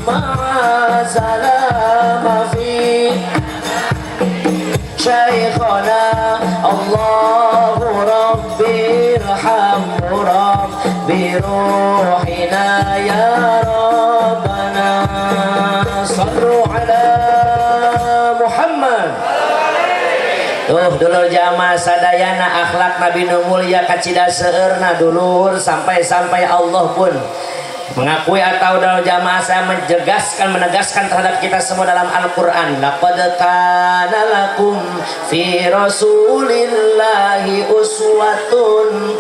ma'a salama fi Syekhana Allahu Rabbi irham Rabbi ruhina ya Rabbana. Sallu ala Muhammad. Tuh dulur jamaah sadayana, akhlak Nabi nu mulia kacida seueurna dulur, sampai-sampai Allah pun mengakui atau dalam jamaah saya menjegaskan, menegaskan terhadap kita semua dalam Al-Quran, laqad kana lakum fi rasulillahi uswatun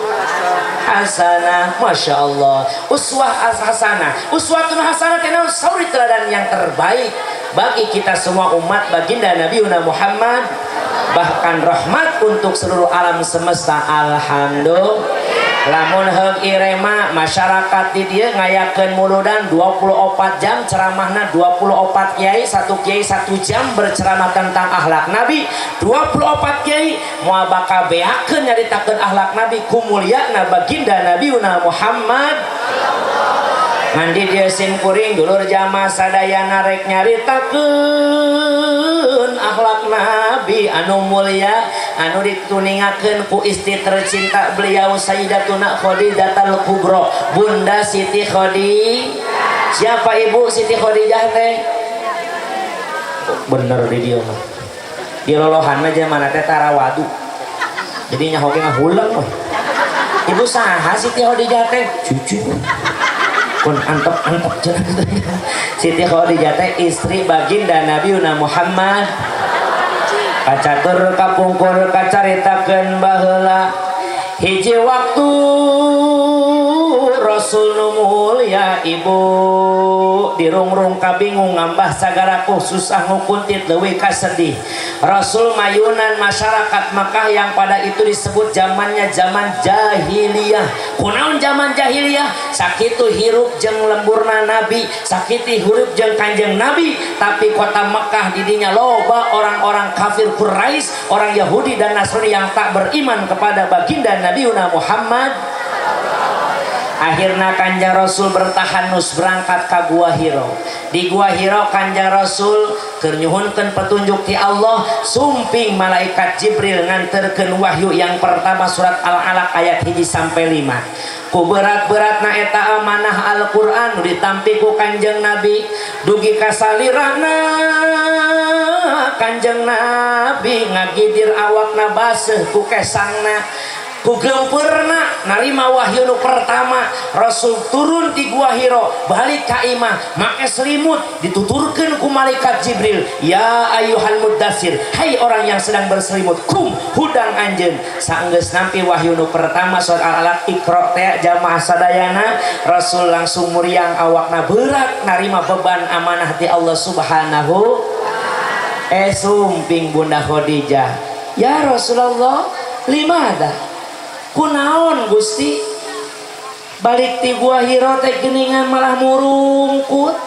hasanah. Masya Allah, uswah hasanah, uswatun hasanah teh sauri teladan yang terbaik bagi kita semua umat baginda Nabi Muhammad, bahkan rahmat untuk seluruh alam semesta. Alhamdulillah. Lamun heug irema masyarakat di dieu ngayakeun muludan 24 jam, ceramahna 24 kiai, satu kiai satu jam berceramah tentang akhlak Nabi. 24 kiai moal bakal beakeun nyaritakeun akhlak Nabi ku mulyana baginda Nabi Muhammad. Ngan di dieu sim kuring dulur jamaah sadayana rek nyaritakeun akhlak Nabi anu mulia anu dituningakeun ku istri tercinta beliau, Sayyidatuna Khadijatul Kubra, Bunda Siti Khadijah. Siapa Ibu Siti Khadijah teh? Bener di dieu mah di lolohan mah mana teh tarawadu, jadi nyaho ge ngahuleng we. Ibu saha Siti Khadijah teh? Cucu pun antep-antep cenah. Siti Khadijah teh istri baginda Nabi Muhammad. Kacatur kapungkur kacaritakeun baheula, hiji waktu Rasul nu mulia, ibu, dirungrung kabingung ngambah sagara susah ngukuntit leuwih kasedih. Rasul mayunan masyarakat Makkah yang pada itu disebut zamannya zaman jahiliyah. Kunaon zaman jahiliyah? Sakitu hirup jeung lemburna Nabi, sakitu hirup jeung Kanjeng Nabi, tapi kota Makkah didinya loba orang-orang kafir Quraisy, orang Yahudi dan Nasrani yang tak beriman kepada baginda Nabi Muhammad. Akhirnya Kanjeng Rasul bertahanus berangkat ke Gua Hiro. Di Gua Hiro Kanjeng Rasul keur nyuhunkeun petunjuk ti Allah, sumping malaikat Jibril nganterkeun wahyu yang pertama, surat Al-Alaq ayat 1 sampai 5. Ku berat-beratna eta amanah Al-Qur'an nu ditampi ku Kanjeng Nabi, dugi ka salirana Kanjeng Nabi ngagidir awakna baseuh ku kesangna, ku gempeurna narima wahyu nu pertama. Rasul turun di Gua Hiro, balik ka imah make selimut, dituturkeun ku malaikat Jibril, ya ayyuhal muddatsir, hai orang yang sedang berselimut, kum hudang anjeun. Saenggeus nampi wahyu nu pertama surat Al-Alaq, Iqra teh jamaah sadayana, Rasul langsung muriang awakna berat narima beban amanah ti Allah Subhanahu. Sumping Bunda Khadijah, ya Rasulullah, limada, kunaon Gusti balik ti Gua Hiro teh geuningan malah murungkut,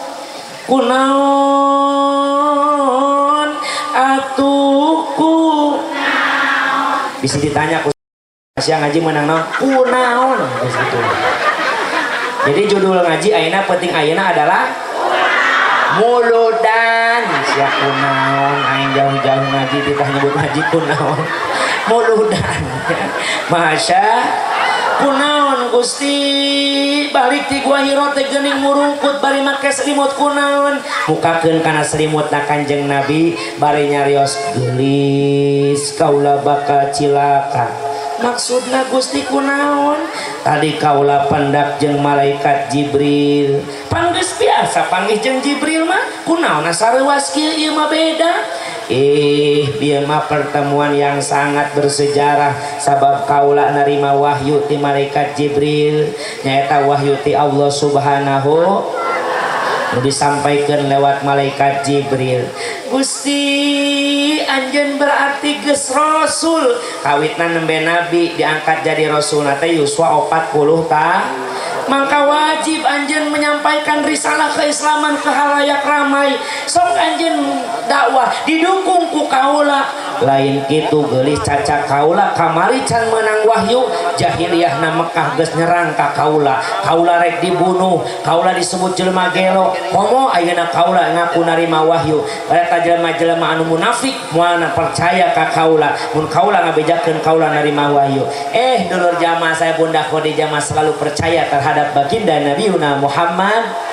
kunaon atuh? Ku bisa ditanya ku siang ngaji menang naon, kunaon geus gitu. Jadi judul ngaji ayeuna, penting ayeuna adalah muludan. Sia kunaon aing jauh-jauh ngaji titah nyebut ngaji kunaon. Muludan. Masya, kunaon Gusti balik ti Gua Hiro teh geuning murungkut bari make selimut, kunaon? Mukakeun kana selimutna Kanjeng Nabi bari nyarios, geulis kaula bakal cilaka. Maksudna Gusti kunaon? Tadi kaula pendak jeung malaikat Jibril. Panggeus biasa panggih jeung Jibril mah, kunaon asa reuas kieu? Ieu mah beda. Dia mah pertemuan yang sangat bersejarah, sabab kaula nerima wahyu ti malaikat Jibril, nyaeta wahyu ti Allah Subhanahu. Nu disampaikan lewat malaikat Jibril. Gusti, anjeun berarti geus rasul. Kawitna nembe nabi, diangkat jadi rasul teh yuswa 40 ta. Maka wajib anjeun menyampaikan risalah keislaman ke khalayak ramai. Sok anjeun dakwah didukung ku kaula. Lain kitu geulis, cacak kaula kamari can menang wahyu, jahiliyah na Mekah geus nyerang ka kaula. Kaula rek dibunuh, kaula disebut jelema gelo. Komo ayeuna kaula ngaku narima wahyu, eta jelema-jelema anu munafik moal percaya ka kaula mun kaula ngabejakeun kaula narima wahyu. Eh, dulur jamaah, saya Bunda Khadijah mah selalu percaya terhadap baginda Nabiuna Muhammad.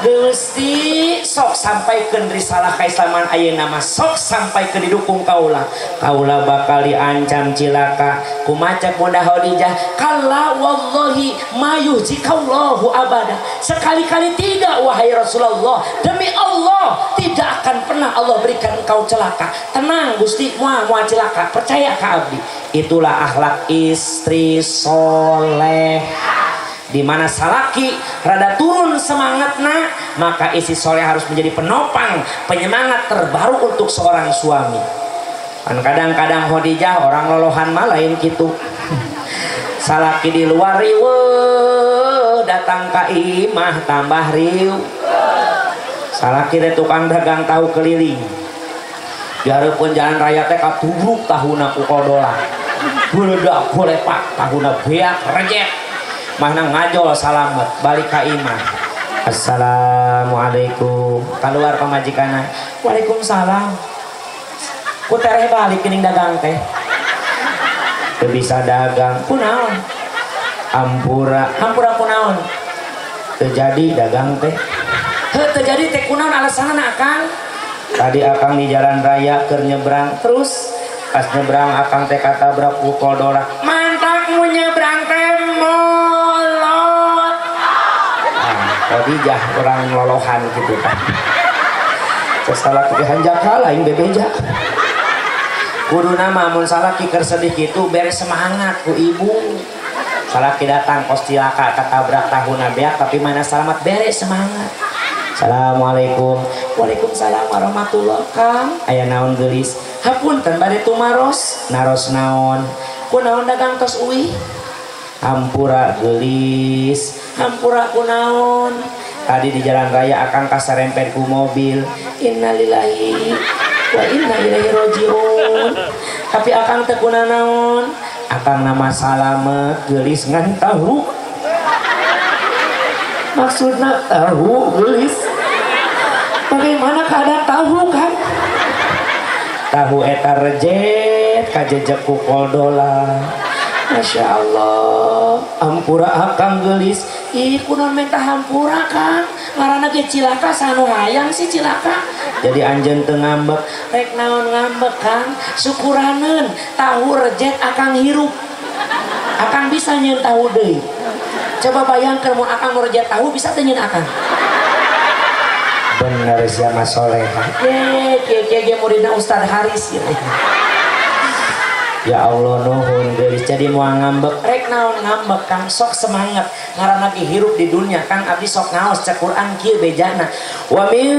Gusti, sok sampaikan risalah keislaman ayeuna mah, sok sampai ke didukung kaula. Kaula bakal diancam cilaka. Kumaha cek Bunda Khadijah? Kalla wallahi ma yuhzikallahu abada. Sekali-kali tidak, wahai Rasulullah, demi Allah tidak akan pernah Allah berikan engkau celaka. Tenang Gusti, moal moal celaka, percaya ka abdi. Itulah akhlak istri soleh, di mana salaki rada turun semangatna, maka istri soleh harus menjadi penopang, penyemangat terbaru untuk seorang suami. Kan kadang-kadang Khadijah orang lolohan mah lain gitu. Salaki di luar riweuh, datang ka imah tambah riuh. Salaki teh tukang dagang tahu keliling, dihareupeun jalan raya teh katubruk tahuna ku kodolan, geledak golepak, tahuna beak rejet, mana ngajol salamet. Balik ka imah, "Assalamualaikum." Keluar pamajikanna, "Waalaikumsalam." "Ku tereh balik geuning dagang teh?" "Teu bisa dagang." "Kunaon?" "Ampura." "Hampura kunaon?" "Teu jadi dagang teh." "Heuh, teu jadi teh kunaon alasanna, Akang?" "Tadi Akang di jalan raya keur nyebrang, terus pas nyebrang Akang teh katabrak ku kodola." "Mantak mu nyebrang teh molot." Ah, Khadijah orang lolohan gitu kan. Salah ki hanjakal aing bebeja. Kudu nama mun salaki keur sedih kitu bere semangat ku ibu. Salaki datang kos cilaka, katabrak, tahuna beak, tapi mana selamat, bere semangat. "Assalamualaikum." "Waalaikumsalam warahmatullah." "Kang, aya naon geulis?" "Hapunten, bade tumaros." "Naros naon?" "Kunaon dagang tos uih?" "Hampura geulis." "Hampura kunaon?" "Tadi di jalan raya Akang kasarempet ku mobil." "Innalillahi wa inna ilaihi rojiun. Tapi Akang teu naon?" "Akang nama salamet geulis, ngan tahu maksudna tahu geulis." "Bagaimana keadaan tahu, kan?" "Tahu eta rejet kajejek ku koldola." "Masya Allah, ampura Akang geulis." "Ih, kunaon minta hampura, Kang? Ngaranna ge cilaka, sanu hayang sih cilaka." "Jadi anjeun teu ngambek?" "Rek naon ngambek, Kang? Syukuraneun, tahu rejet, Akang hirup. Akang bisa nyieun tahu deui. Coba bayangkan mun Akang nu rejet tahu, bisa teu nyieun Akang?" Bener sia mah, soleha. Ye, kieu kieu ge muridna Ustad Haris ya. Ya Allah, nuhun geulis. Jadi moal ngambek?" "Rek naon ngambek, Kang? Sok semangat, ngaranna ge hirup di dunia, Kang. Abdi sok ngaos, cek Quran kieu bejana, wa min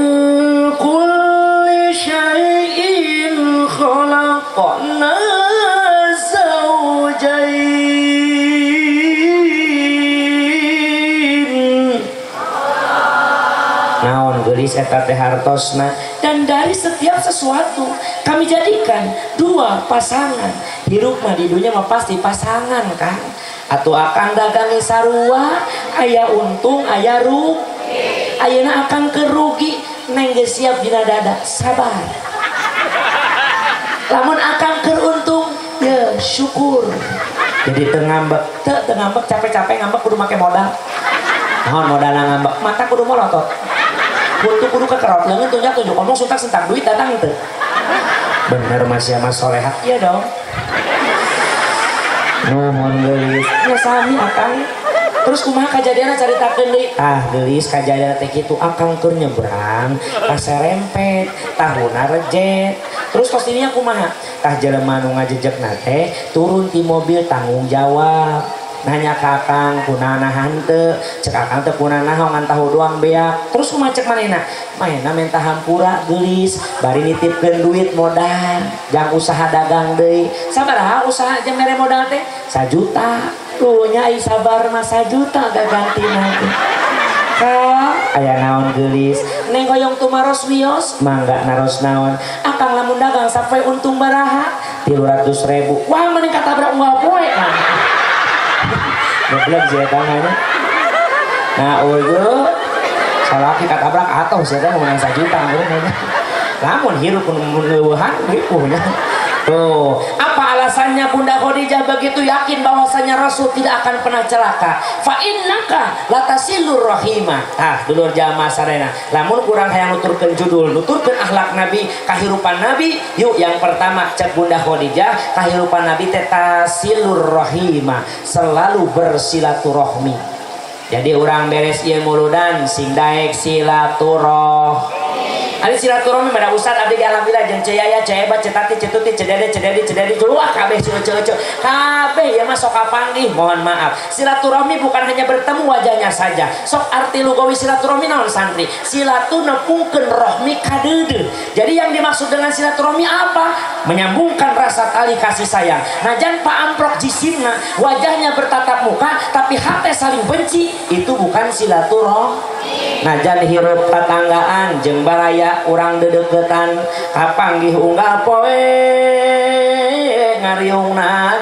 kulli syai'in khalaqna zawjain." Naon geulis eta teh hartosna? Dan dari setiap sesuatu kami jadikan dua pasangan. Hirup mah di dunia mah pasti pasangan kan. Atau Akang dagang sarua, aya untung aya rugi. Ayeuna Akang kerugi, neng geus siap dina dada, sabar. Lamun Akang keur untung ya syukur. Jadi teu ngambek? Teu, teu ngambek. Capek-capek ngambek kudu make modal. Naon modalna ngambek? Mata kudu molotot, huntu kudu kekerot, leungeun tunjak tunjuk, ngomong suntak sentak, duit datang teu? Bener mas ya, mas soleha. Iya dong. Nuhun geulis. Ya sami, Akang. Terus kumaha kajadianna, caritakeun deui. Ah geulis, kajadian teh kitu, Akang keur nyebrang kaserempet, tahuna rejet. Terus tos ininya kumaha? Tah, jelema nu ngajejekna teh turun ti mobil, tanggung jawab. Nanya ka akang kunaon henteu, cek akang teh kunaon ngan tahu doang beak. Terus kumaha cek manehna? Manehna minta hampura geulis, bari nitipkeun duit modal, jang usaha dagang deui. Sabaraha usaha jeung mere modal teh? 1 juta. Tuh nya ai sabar mah 1 juta gagantina teh. Kak, aya naon geulis? Neng hoyong tumaros wios, mangga naros naon? Akang lamun dagang sampai untung baraha? 300 ribu. Wah, mending katabrak unggal poe. Goblok sih eta mah nya. Nah, uju salaki katabrak atau sih eta menang 1 juta meureun. Lamun hirup leuweuhan ripuh nya. Tuh, apa alasannya Bunda Khadijah begitu yakin bahwasanya Rasul tidak akan pernah celaka? Fa innaka latasilur rahimah. Ah, dulur jamaah sarena. Lamun kurang hayang nuturkeun judul, nuturkeun akhlak Nabi, kahirupan Nabi, yuk yang pertama cek Bunda Khadijah, kahirupan Nabi teh tasilur rahimah, selalu bersilaturahmi. Jadi orang beres ieu muludan sing daek silaturahmi. Ari silaturahmi pada ustad abdi ge alhamdulillah jeung Ceu Yaya, Ceu Eba, Ceu Tati, Ceu Tuti, Ceu Dede, Ceu Dedi, Ceu Dedi, wah kabeh ceu ceu ceu. Kabeh ya mah sok kapanggih, mohon maaf. Silaturahmi bukan hanya bertemu wajahnya saja. Sok arti lugawi silaturahmi naon santri? Silatu nepungkeun rohmi kadeudeuh. Jadi yang dimaksud dengan silaturahmi apa? Menyambungkan rasa tali kasih sayang. Najan Pak amprok jisimna, wajahnya bertatap muka tapi hati saling benci, itu bukan silaturahmi. Najan hirup tatanggaan jeung baraya urang dedeketan kapanggih unggal poe ngariung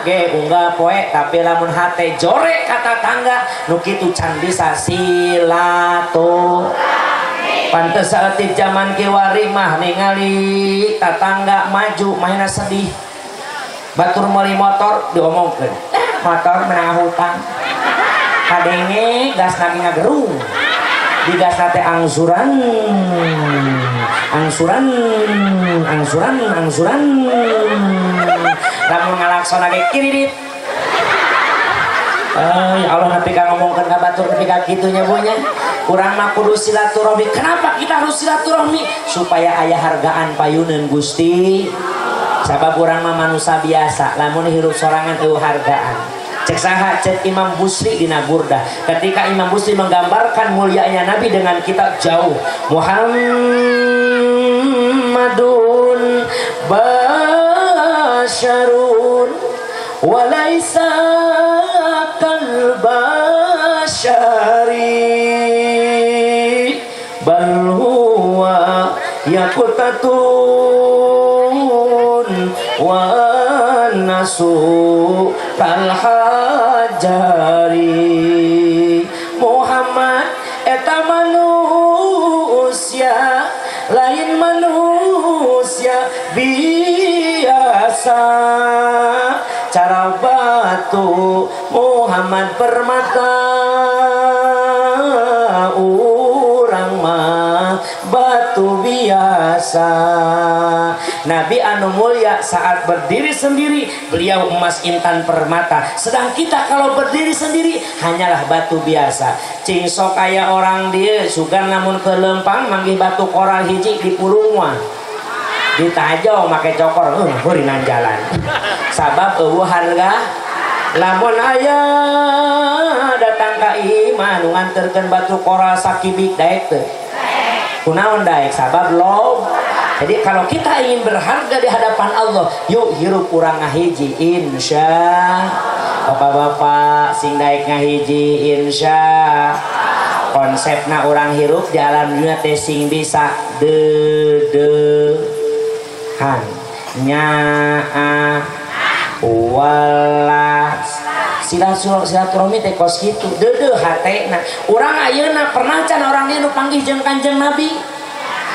ge unggal poe, tapi lamun hate jore ka tatangga nu kitu can bisa silaturahmi. Pantes saeutik zaman kiwari mah ningali tatangga maju mahina sedih, batur meuli motor diomongkeun, eh, motor menang hutang, kadenge gas lagi ngagerung di gas teh angsuran angsuran angsuran angsuran, lamun ngalaksana ge kiridit. Eh, ya Allah, nepi ka ngomongkeun ka batur nepi ka kitu nya Bu nya. Urang mah kudu silaturahmi. Kenapa kita harus silaturahmi? Supaya aya hargaan payuneun Gusti. Sabab urang mah manusia biasa, lamun hirup sorangan eueuh hargaan. Cek saha? Cek Imam Busri dina Burdah. Ketika Imam Busri menggambarkan mulianya Nabi dengan kitab jauh. Muhammadun basyarun walaisa kal basyari bal huwa yaqutatun wa nasu kal hajari. Muhammad eta manusia, lain manusia biasa, cara batu Muhammad permata, urang mah batu biasa. Nabi anu mulia saat berdiri sendiri beliau emas intan permata, sedang kita kalau berdiri sendiri hanyalah batu biasa. Cing sok aya orang dia sugan lamun ke lempang manggih batu koral hiji di pulung mah ditajong make cokor, hurinan jalan sabab eueuh harga. Lamun aya datang ka imah nu nganterkeun batu koral sakibik, daek teu? Kunaon daek? Sabab lob. Jadi kalau kita ingin berharga di hadapan Allah, yuk hirup urang ngahiji, insya. Bapak-bapak sing daek ngahiji, insya. Konsepna urang hirup di alam dunia teh sing bisa dedehan nyaa welas silaturahmi teh kos kitu deudeuh hatena. Urang ayeuna pernah can orang dieu nu panggih jeung Kanjeng Nabi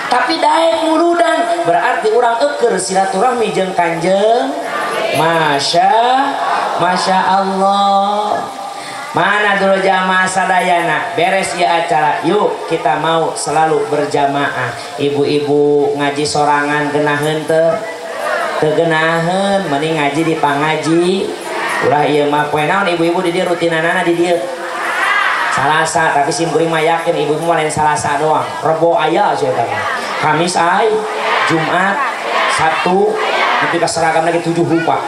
tapi daek muludan, berarti urang eukeur silaturahmi jeung Kanjeng. Masya Masya Allah. Mana dulu jamaah sadayana beres ya acara, yuk kita mau selalu berjamaah. Ibu-ibu ngaji sorangan genaheun teu? Teu genaheun, mending ngaji di pangaji ulah. Ieu mah poe naon ibu-ibu di dieu rutinanana di dieu? Salasa. Tapi sim kuring mah yakin ibu-ibu mah lain Salasa doang, Rebo aya sia eta mah, Kamis ay, Jumat, Sabtu, nanti seragam lagi tujuh rupa.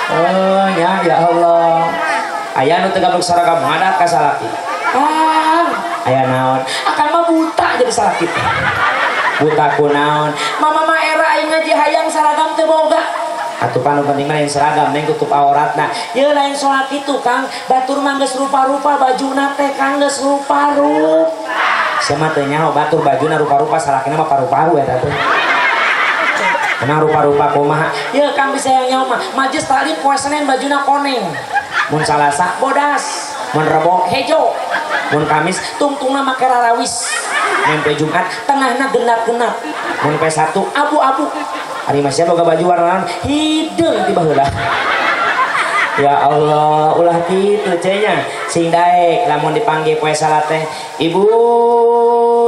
Oh ya, ya Allah. Aya nu teu gablek saragam ngadak ka salaki. Kang, aya naon? Akang mah buta jadi salaki teh. Buta ku naon? Mama mah era aing ngaji hayang saragam teu boga. Atuh pan nu penting mah lain seragam, neng tutup auratna. Ye lain soal kitu, Kang. Batur mah geus rupa-rupa bajuna teh, Kang, geus rupa-rupa. Sia mah teu nyaho batur bajuna rupa-rupa, salakina mah paru-paru eta teh. Emang rupa-rupa kumaha? Ye Kang, bisa yang nyaho mah. Majelis taklim poe Senin bajuna koneng. Mun Salasa bodas, mun Rebo hejo, mun Kamis tungtungna make rarawis. Mun poe Jumat tengahna genap-genap. Mun poe Sabtu abu-abu. Ari masih boga baju warna naon? Hideung ti baheula. Ya Allah, ulah kitu cenah. Sing daek lamun dipanggil poe salat teh, ibu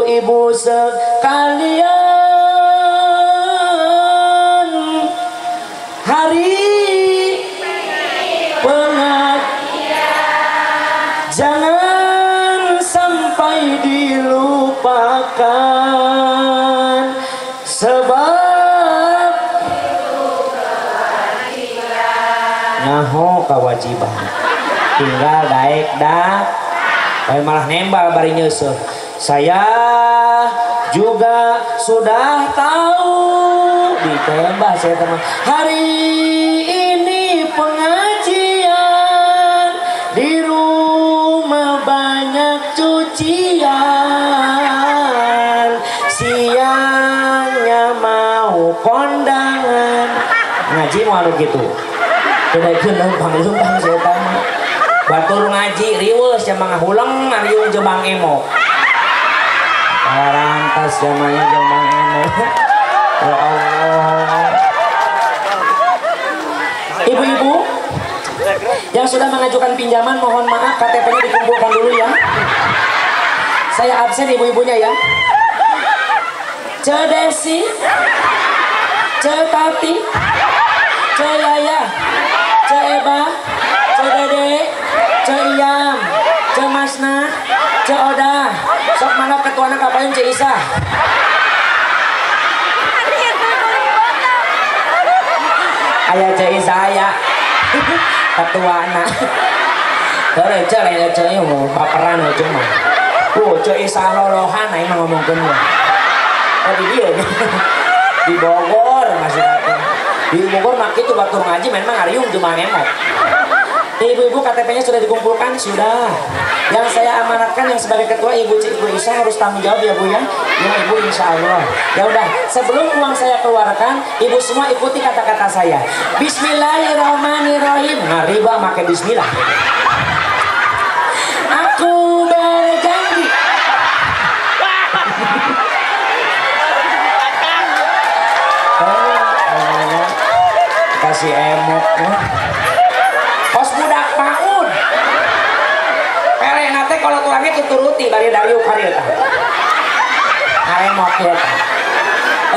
ibu sekalian, hari pengajian jangan sampai dilupakan, sebab nyaho kewajiban tinggal daek dah. Lain malah nembal bari nyeuseuh. Saya juga sudah tahu ditembak saya teman. Hari ini pengajian, di rumah banyak cucian, siangnya mau kondangan. Ngaji mau anu gitu. Kedaikeun leumpang-leumpang saya mah. Batur ngaji riweuh sia mah ngahuleng ngariung jeung Bang Emo. Parantas jamanya jeung Bang Emo. Ya Allah. Ibu-ibu yang sudah mengajukan pinjaman, mohon maaf KTP-nya dikumpulkan dulu ya. Saya absen ibu-ibunya ya. Ce Desi, Ce Tati, Ce Yaya, Ce Eba, Ce Dede, Ce Iyam, Ce Masna, Ce Oda. Sok mana ketuana kapain Ce Isa. Aya Ce Isa aya. Ketuana. Heueuh Ce lain Ce ieu mah baperan Ce mah. Ce Isa lolohan aing mah ngomongkeun mah. Oh di dieu. Di Bogor masih teh. Di Bogor mah kitu batur ngaji main mah ngariung jeung Mang Emok. Ibu-ibu KTP-nya sudah dikumpulkan? Sudah. Yang saya amanatkan yang sebagai ketua Ibu Ibu Isa harus tanggung jawab ya Bu ya. Ya Ibu insya Allah. Ya udah, sebelum uang saya keluarkan, Ibu semua ikuti kata-kata saya. Bismillahirrahmanirrahim. Ngariba make bismillah. Aku berjanji. Oh, kasih emok. Kos budak PAUD. Pele nate kalau tulangnya tuturuti bari dariuk kari eta. Ngaremok ya.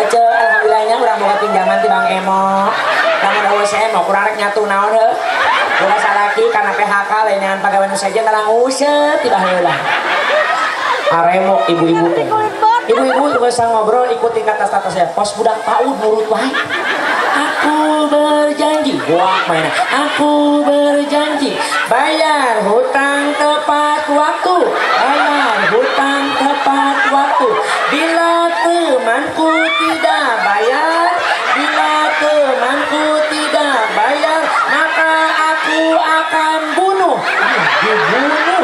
Ece alhamdulillahnya urang boga pinjaman ti Bang Emok. Lamun eueuh si Emok urang rek nyatu naon heuh. Boga salaki kana PHK lain ngan pagawe nu sejen talang useup ti baheula. Aremok ibu-ibu teh. Ibu-ibu juga usah ngobrol ikuti kata-kata saya. Kos budak PAUD nurut wae. Aku berjanji, wah mainan. Aku berjanji bayar hutang tepat waktu, bayar hutang tepat waktu. Bila temanku tidak bayar, bila temanku tidak bayar, maka aku akan bunuh. Dibunuh.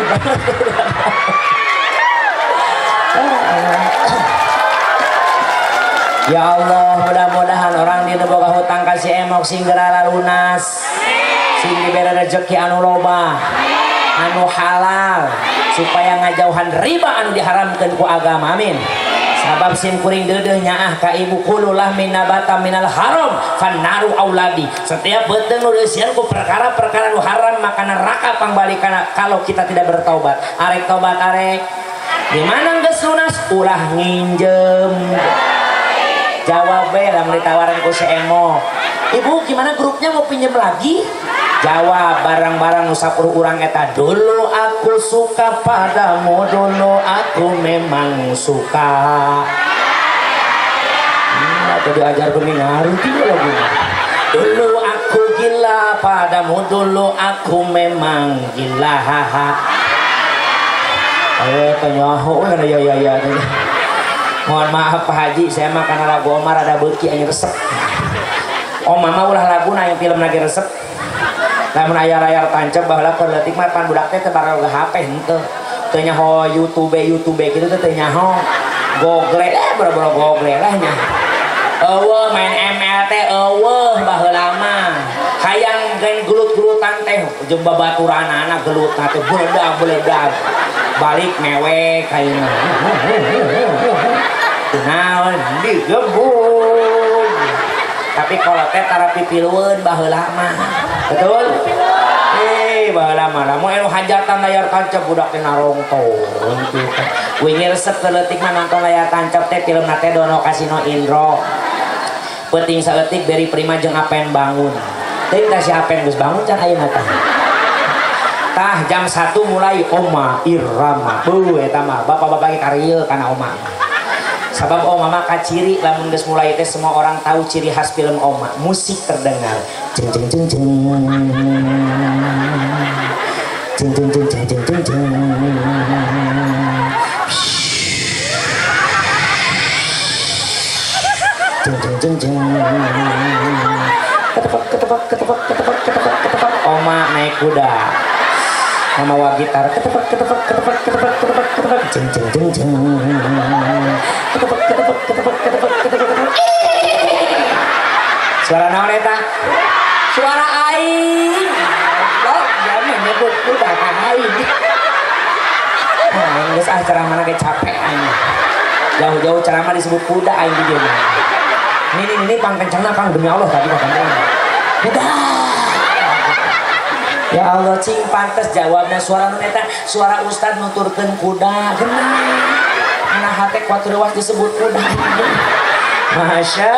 Ya Allah, mudah-mudahan orang di boga hutang kasih emok sing geura lunas, sing dibere rezeki anu loba, anu halal, supaya ngajauhan riba anu diharamkeun ku agama. Amin. Sabab sim kuring deudeuh nyaah ka ibu kululah minabata minal haram fannaru auladi. Setiap beuteung nu dieusian ku perkara-perkara nu haram maka neraka pangbalikana kalau kita tidak bertaubat. Arek tobat arek. Di mana geus lunas ulah nginjem. Jawab be lamun ditawaran ku si Emo. Ibu gimana grupnya mau pinjem lagi? Jawab barang-barang nu sapuluh urang eta. Dulu aku suka padamu, dulu aku memang suka. Atau diajar ke ngaruh tiga lagu. Dulu aku Aku gila padamu, dulu aku memang gila, haha. Eh, tanya oh ya ya ya. Mohon maaf, Pak Haji, saya mah karena lagu Omar ada beuki aing resep. Oh, mama ulah lagu na yang film lagi resep. Lamun aya layar tancap, baheula keur leutik mah pan budak teh teu baroga HP henteu. Teu nyaho YouTube YouTube kitu teh teu nyaho. Google eh boro-boro Google lah nya. Euweuh main ML teh euweuh baheula mah. Hayang gen gelut-gelutan teh jeung babaturanana, gelut teh beledag-beledag. Balik mewek ayeuna. Kunaon digebug. Tapi kalau teh tara pipilueun baheula mah. Betul? Eh, baheula mah lamun anu hajatan layar tancap budak teh narongton kitu. Wingi resep leutik mah nonton layar tancap teh film teh Dono Kasino Indro. Peuting saeutik Barry Prima jeung Apen bangun. Teuing tah si Apen geus bangun can ayeuna tah. Tah, jam 1 mulai Oma Irama. Beuh, eta mah bapak-bapak ge karieu kana Oma. Sabab Oma mah kaciri lamun geus mulai teh semua orang tahu ciri khas film Oma. Musik terdengar. Jeng jeng jeng jeng. Jeng jeng jeng jeng jeng jeng jeng. Jeng jeng jeng jeng. Ketepak ketepak ketepak ketepak ketepak ketepak. Oma naik kuda. Mamawa gitar, ketepak ketepak ketepak ketepak ketepak ketepak, jeng jeng jeng jeng, ketepak ketepak ketepak ketepak ketepak ketepak. Suara naon eta? Suara aing. Lo jangan nyebut kuda ka aing. Nah, geus ah, ceramah ge capek aing. Jauh-jauh ceramah disebut kuda aing di dieu. Ini pangkencangna, Kang, demi Allah tadi mah kencang. Kuda. Ya Allah, cing pantes jawabnya suara nu eta, suara ustad nuturkeun kuda geunah. Anak hate kuat reuas disebut kuda. Masya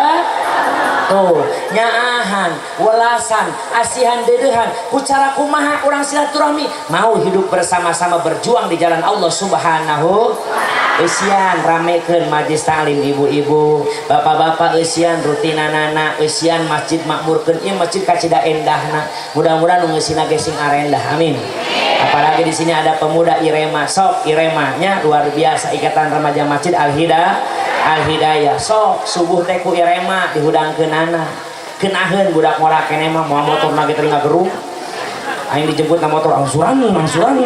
tuh nyaahan, welasan, asihan, deudeuhan ku cara kumaha urang silaturahmi mau hidup bersama-sama berjuang di jalan Allah Subhanahu. Eusian ramekeun majlis taklim, ibu-ibu, bapak-bapak, eusian rutinanana, eusian masjid, makmurkeun ieu masjid kacida endahna. Mudah-mudahan nu ngeusina ge sing arendah, amin. Apalagi di sini ada pemuda Irema, sok Iremanya luar biasa, Ikatan Remaja Masjid Al Hidayah. Al Hidayah sok subuh teh ku Irema dihudangkeunana. Keunaheun budak ngora keneh mah moal motor ge teu ngagerung. Aing dijemput na motor angsuran angsuran.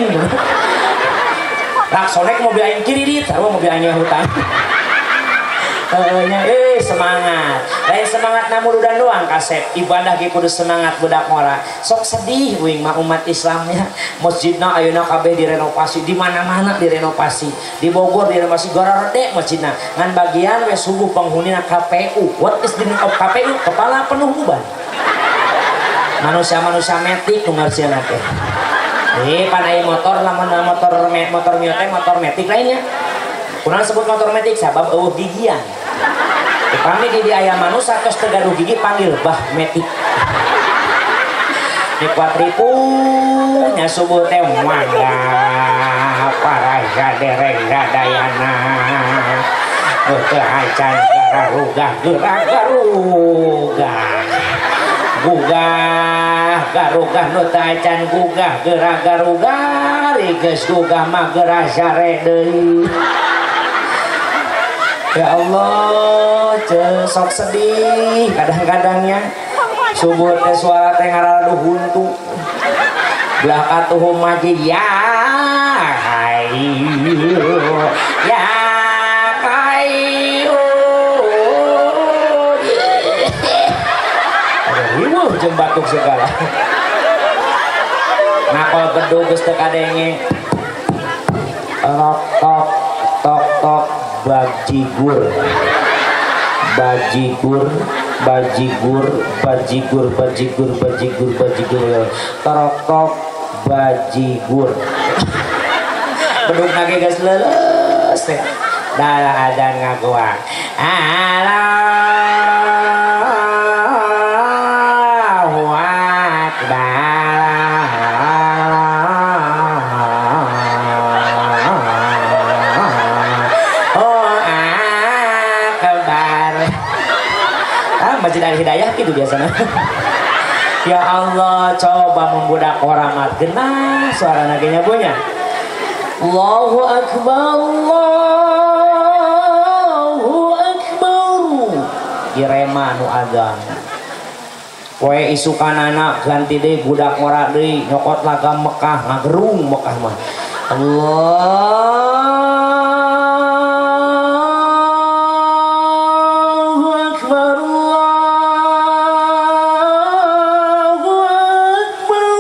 Laksonek mobil aing kiri dit, sarua mobil aing hutan. Nya, eh semangat. Lain semangat namuludan doang kasep. Ibadah ge kudu semangat, budak ngora. Sok sedih uing mah umat Islamnya. Masjidna ayeuna kabeh direnovasi, di mana-mana direnovasi. Di Bogor direnovasi gararede masjidna. Ngan bagian we subuh penghunina KPU. What is the meaning of KPU? Kepala penuh uban. Manusia-manusia metik nu ngarsiana teh. Eh, pan aya motor lamun motor motor Mio teh motor metik lainnya. Kunaon sebut motor metik? Sabab euweuh gigian. Upami di aya manusia tos teu gaduh gigi, panggil bah metik. Di kuatripu nya subuh teh mangga para sadereng sadayana. Teu acan gararugah geura garugah. Gugah garugah, nu teu acan gugah geura garugah, geus gugah mah geura sare deui. Ya Allah, ce, sok sedih kadang-kadangnya. Subuh teh suara teh ngaraladu huntu. Belah katuhu masjid ya hayu ya kayu. Aduh, riweuh jeung batuk segala. Ngakol bedug geus teu kadenge. Tok tok tok tok, bajigur bajigur bajigur bajigur bajigur bajigur bajigur, tok tok bajigur. Bedug nage geus leuleus teh. Dah adan ngagoa. Allahu Akbar. Oh Akbar. Ah, Masjid Al Hidayah gitu biasanya. Ya Allah, coba membudak orang mah genah suara nagenya punya. Allahu Akbar, Allahu Akbar. Irema nu adzan. Poe isukanana ganti deui budak ngora deui nyokot lagam Mekah ngagerung Mekah mah. Allahu Akbar, Allahu Akbar.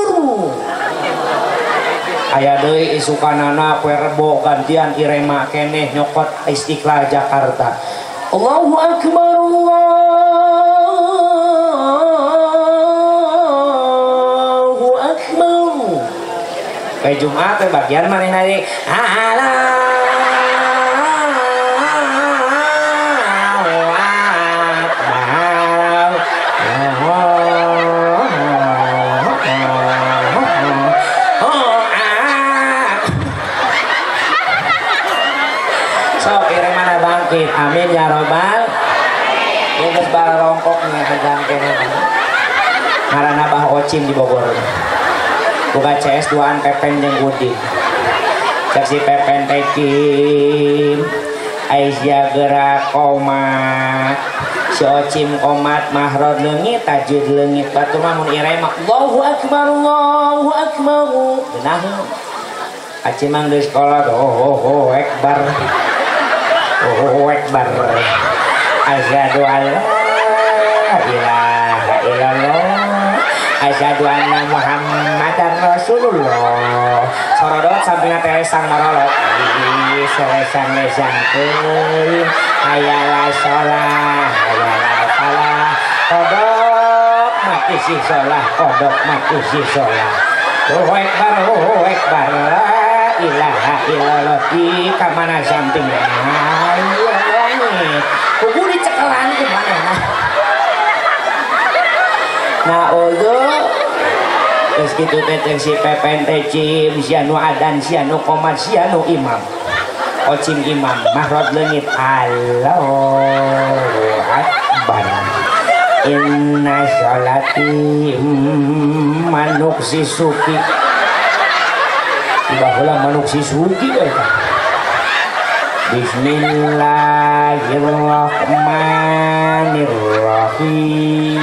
Aya deui isukanana poe Rebo gantian Irema keneh nyokot Istiqlal Jakarta. Allahu Akbar, Allahu Akbar. Kayak Jumat teh bagian mana nari? Allahu Akbar. Oh, ah. Sok mana bangkit. Amin ya robbal. Ya geus barongkok nih kene. Ngaranna Bah Ocim di Bogor. Boga CS duaan Pepen jeung Udin. Cek si Pepen teh Cim. Aisyah gerak komat. Si Ocim komat mahrod leungit tajwid leungit batur mah mun irema Allahu Akbar, Allahu Akbar. Geunah. Acim mah geus kolot oh oh oh akbar. Oh akbar. Asyhadu alla ilaha illallah. Asyhadu anna Muhammadan Rasulullah. Sorodot sampingna teh lesang marolot. Ih, selesang-lesang teuing. Hayalah sholah, hayalah falah. Kodok mati si sholah, kodok mati si sholah. Allahu Akbar, Allahu Akbar. La ilaha illallah di kamana sampingna. Kudu dicekelan ku manehna. Nah, terus gitu teh si Pepen teh Cim, sia nu adan, sia nu komat, sia nu imam. Ocim imam, mahrod leungit. Allahu Akbar. Inna sholati manuk si Suki. Baheula manuk si Suki eta. Bismillahirrahmanirrahim.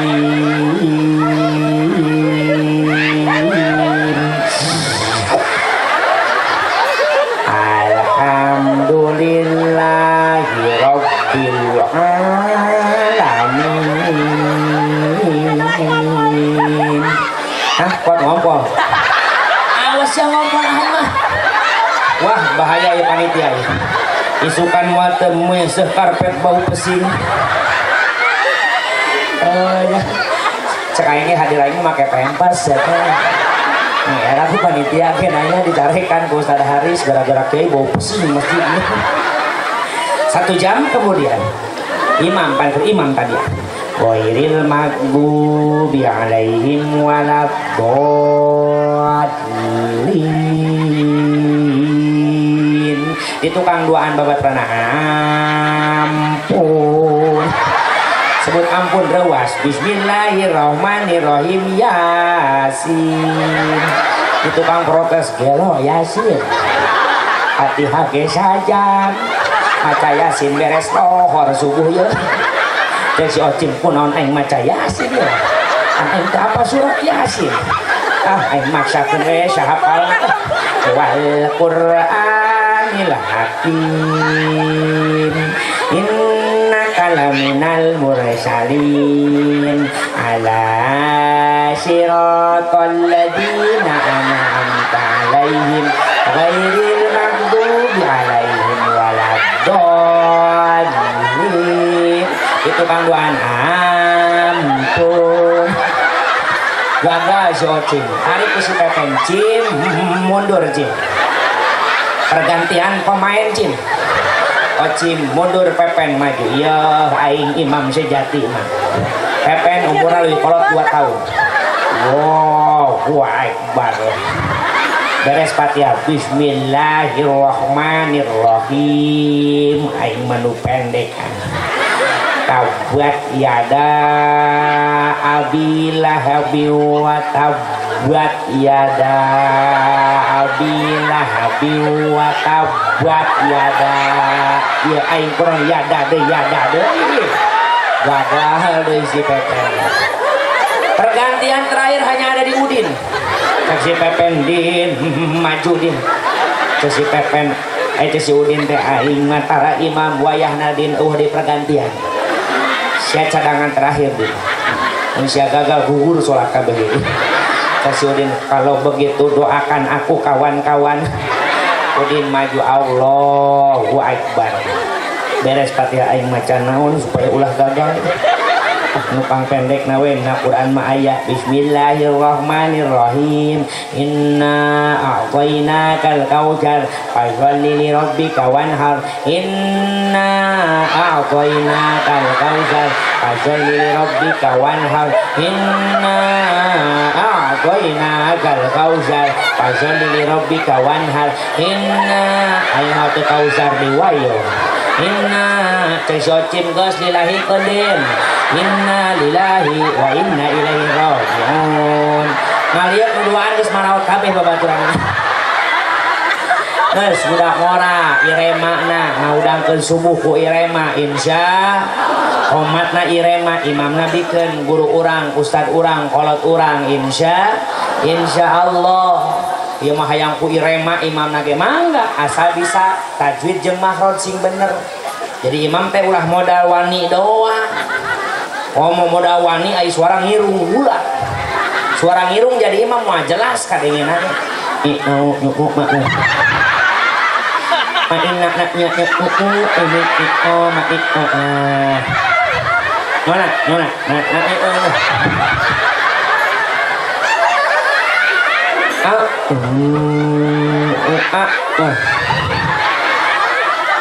Alhamdulillahi rabbil alamin. Hah, kuat ngompol. Awas yang ngompol mah. Wah, bahaya ya panitia ya. Isukan moal teu meuseuh karpet bau pesing. Oh ya. Cek aing ge hadir aing make pampers ya kan. Nih, era aku panitia ge nanya dicarekan ku Ustaz Haris gara-gara kiai bau pesing masjid. 1 jam kemudian imam pan imam tadi. Ghairil maghdubi alaihim waladdallin. Di tukang duaan babaturana ampun. Sebut ampun rewas. Bismillahirrahmanirrahim. Yasin. Di tukang protes gelo Yasin. Fatihah ge sajam. Maca Yasin beres lohor subuh ya. Cek si Ocim kunaon aing maca Yasin ya. Aing teh apa surat Yasin? Ah aing maksakeun we sahapal. Wal Qur'anil Hakim. Innaka laminal mursalin ala siratal ladzina an'amta alaihim ghairil maghdubi alaihim waladdallin. Itu kang duaan ampun. Gagal si Ocim. Tarik ke si Pepen. Cim mundur Cim. Pergantian pemain Cim. Ocim mundur, Pepen maju. Ya aing imam sejati mah. Pepen umurnya lebih kolot 2 tahun. Wow, wah akbar. Beres Fatihah. Bismillahirrahmanirrahim. Aing menu pendek. Tabbat yada abi lahabi wa tabbat yada abi lahabi wa tabbat yada. Ya aing kurang yada deui, yada deui, gagal deui si Pepen. Pergantian terakhir hanya ada di Udin. Cek si Pepen, "Din, maju, Din." Cek si Pepen, eh, cek si Udin teh, "Aing mah tara imam wayahna, Din, euweuh di pergantian. Sia cadangan terakhir, Din. Mun sia gagal, gugur sholat kabeh." Cek si Udin, "Kalau begitu doakan aku, kawan-kawan." Udin maju, Allahu Akbar. Beres Fatihah, aing maca naon supaya ulah gagal? Nupang pendek na we na Quran mah aya Bismillahirrahmanirrahim, inna a'tainakal kautsar fasholli li rabbika wanhar, inna a'tainakal kautsar fasholli li rabbika wanhar, inna a'tainakal kautsar fasholli li rabbika wanhar, inna aing mah teu kausar di wayo. Inna cek si Ocim, geus lillahi keun, inna lillahi wa inna ilaihi rajiun. Ngalieu nu duaan geus maraot kabeh babaturan. Geus budak ngora iremana ngahudangkeun subuh ku irema, insya qomatna irema, imamna bikeun guru urang, ustad urang, kolot urang, insya insya Allah. Ieu mah hayang ku irema imamna ge mangga, asal bisa tajwid jeung makhraj sing bener. Jadi imam teh ulah modal wani doang. Oh, mau modal wani ai suara ngirung gula. Suara ngirung jadi imam mah jelas kadengena teh. I au nu u ma u. Ma inna na nya nya u u ini i o ma i a a. Nona, nona, na na i o. A u u a u.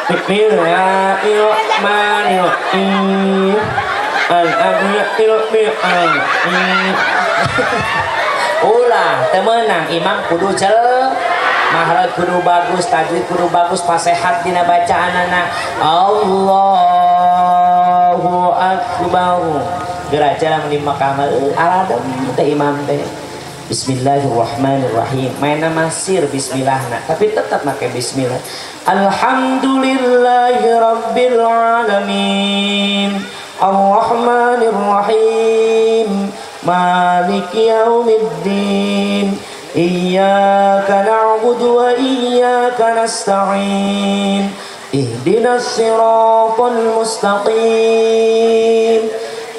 Bismillahirrahmanirrahim. Al al al. Ulah temenang, imam kudu cel mahraj kudu bagus, tajwid kudu bagus, pasehat dina bacaanana. Allahu akbar. Geura jalan di Mekah mah aradem teh imam teh. Bismillahirrahmanirrahim. Main masir bismillahna, tapi tetap make bismillah. Alhamdulillahi rabbil alamin. Arrahmanir rahim. Maliki yaumiddin. Iyyaka na'budu wa iyyaka nasta'in. Ihdinas siratal mustaqim.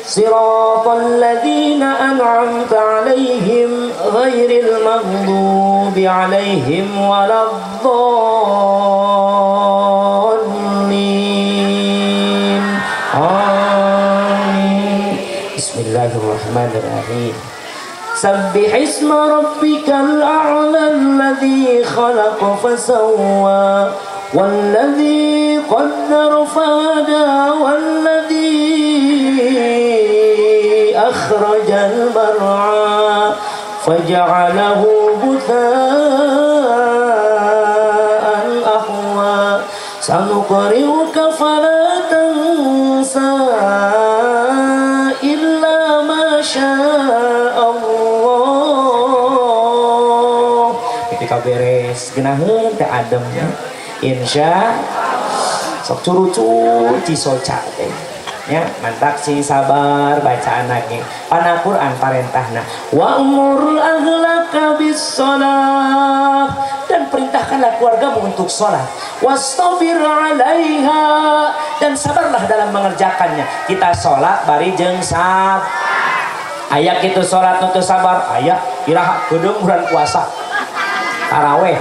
صراط الذين أنعمت عليهم غير المغضوب عليهم ولا الضالين. آمين. بسم الله الرحمن الرحيم. سبح اسم ربك الأعلى الذي خلق فسوى والذي قدر فهدى والذي أخرج المرعى فجعله غثاء أحوى. سنقرئك فلا تنسى إلا ما شاء الله. Ketika beres genaheun teh adem, insya sok curucut cisoca teh ya. Mantak sing sabar bacaan lagi pana Quran parentahna wa'mur ahlaka bis shalah, dan perintahkanlah keluargamu untuk sholat, wastabir 'alaiha, dan sabarlah dalam mengerjakannya. Kita sholat bari jeung sab aya kitu sholat nu teu sabar aya. Iraha kedeung bulan puasa taraweh?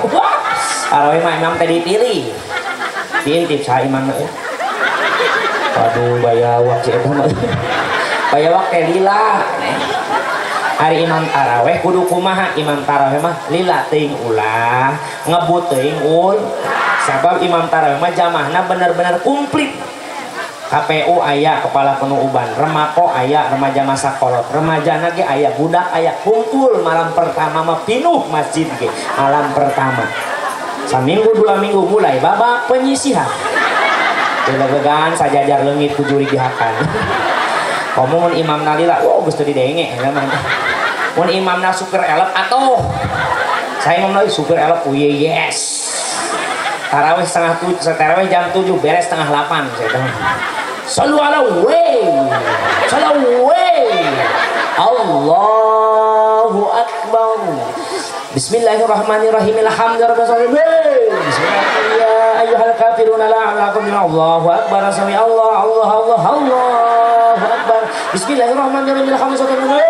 Taraweh mah imam teh dipilih, diintip saha imamna. Waduh, bayawak si eta mah. Bayawak teh lila. Hari imam taraweh kudu kumaha? Imam taraweh mah lila teuing ulah, ngebut teuing ul. Sabab imam taraweh mah jamahna bener-bener komplit. KPU aya, kepala penuh uban, remako aya, remaja masa kolot, remaja ge aya, budak aya, kumpul malam pertama mah pinuh masjid ge malam pertama. Saminggu 2 minggu mulai babak penyisihan. Dilegegan sajajar leungit ku jurig dihakan. Komo mun imamna lila, wow, geus teu didenge eta mah. Mun imamna supir elf atuh. Saya imamna supir elf, oh yes. Tarawih 6.30, tarawih jam 7, beres 7.30 saya tahu. Sallu ala way. Sallu way. Allahu akbar. Bismillahirrahmanirrahim. Alhamdulillah. Bismillahirrahmanirrahim. Ya ayyuhal kafiruna la a'lakum. Allahu akbar. Sami Allah, Allah, Allah, Allahu akbar. Bismillahirrahmanirrahim. Alhamdulillah.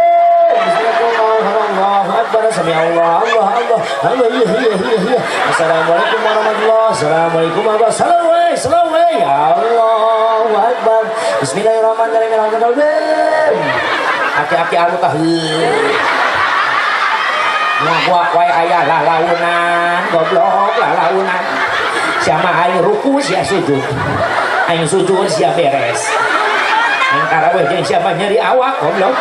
Bismillahirrahmanirrahim. Allahu akbar. Sami Allah, Allah, Allah. Allah, iya, iya, iya, iya. Assalamualaikum warahmatullahi. Assalamualaikum warahmatullahi. Assalamualaikum. Allahu akbar. Bismillahirrahmanirrahim. Alhamdulillah. Aki-aki anu tah. Ngaguak wae aya lalaunan, goblok lalaunan. Siapa aing ruku sia sujud. Aing sujud sia beres. Aing tarawih jeung siapa nyeri awak goblok.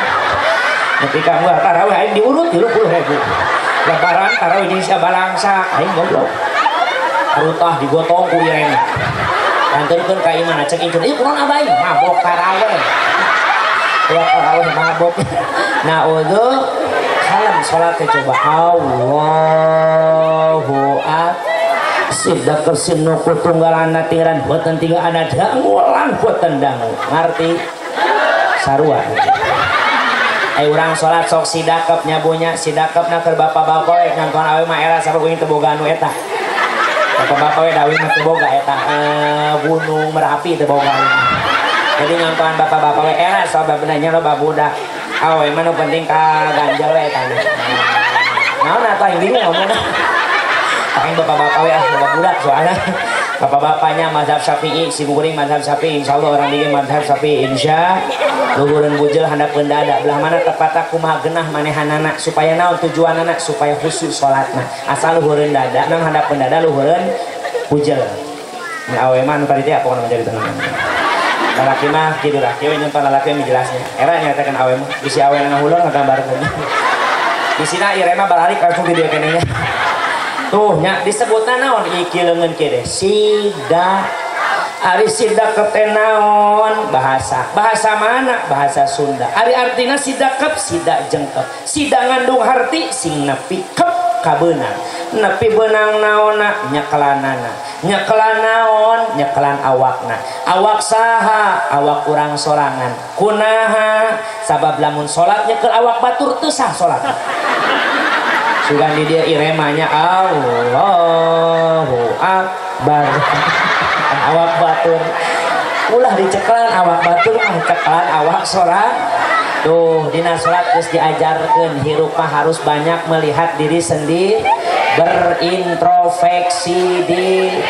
Ketika gua tarawih aing diurut 30.000. Lebaran tarawih jeung sia balangsa aing goblok. Rutah digotong ku irena. Anterkeun ka imah cek incun, "Ieu kunaon abah aing?" Mabok tarawih. Ya tarawih mabok. Naudzu kalem salat teh coba Allahu akbar. Sidak sinuku tunggalana tinggalan boten tinggal ana dangu lan boten dangu. Ngarti? Sarua. Ai urang salat sok sidakep nyabunya, sidakepna keur bapak-bapak we nonton awe mah era sabab uing teu boga anu eta. Bapak-bapak we da uing mah teu boga eta gunung Merapi teu boga. Jadi nonton bapak-bapak we era sababna nya loba budak. Awe mah nu penting ka ganjel we eta. Naon atuh aing bingung ngomongna. Aing bapak-bapak we ah loba budak soalnya. Bapak-bapaknya mazhab Syafi'i, si kuring mazhab Syafi'i, insyaallah orang dieu mazhab Syafi'i insya. Luhureun bujel handapeun dada, belah mana tepatna kumaha genah manehanana supaya naon tujuanana supaya khusyuk salatna. Asal luhureun dada, nang handapeun dada luhureun bujel. Mun awe mah nu tadi teh apa menjadi tenang. Lalaki mah kitu lah, kieu nyontoh lalaki mah jelasnya. Era nyatakan awe mah, bisi awe ngahuleng ngagambarkeun. Bisina irema balik langsung di dieu keneh nya. Tuh nya disebutna naon iki leungeun kieu deh. Sida. Ari sidakep teh naon? Bahasa. Bahasa mana? Bahasa Sunda. Ari artina sidakep sida jengkep. Sida ngandung harti sing nepi kep kabeunang. Nepi beunang naonna nyekelanana. Nyekelan naon? Nyekelan awakna. Awak saha? Awak urang sorangan. Kunaha? Sabab lamun salat nyekel awak batur teu sah salat. Sugan di dia iremanya Allahu Akbar. Awak batur. Ulah dicekelan awak batur mah cekelan awak sorang. Tuh dina salat geus diajarkeun hirup mah harus banyak melihat diri sendiri, berintrospeksi diri.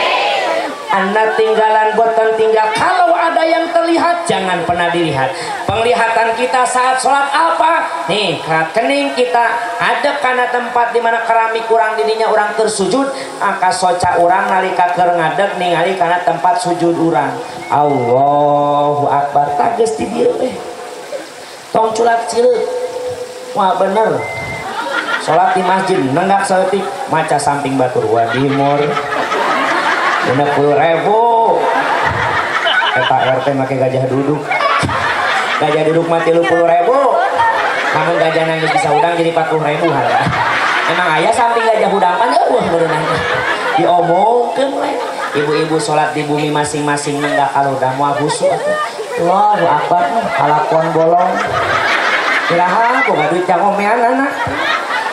Anda tinggalan boten tinggal. Kalau ada yang terlihat jangan pernah dilihat. Penglihatan kita saat sholat apa? Nih, kening kita ada karena tempat di mana keramik kurang didinya orang tersujud, maka soca orang nalika keur ngadeg ningali karena tempat sujud urang. Allahu Akbar. Tages di dieu teh. Tong culak cileuk. Wah bener. Sholat di masjid nenggak saeutik maca samping batur wa timur. 60.000 eta RT make gajah duduk, gajah duduk mah 30.000, namun gajah nangis bisa udang jadi 40.000 harga. Emang ayah samping gajah hudang pan eueuh meureunana diomongkeun we. Ibu-ibu sholat di bumi masing-masing nenggak kalau udah moal khusyuk atuh. Allahu akbar, kalakon bolong iraha boga duit cangomeanana.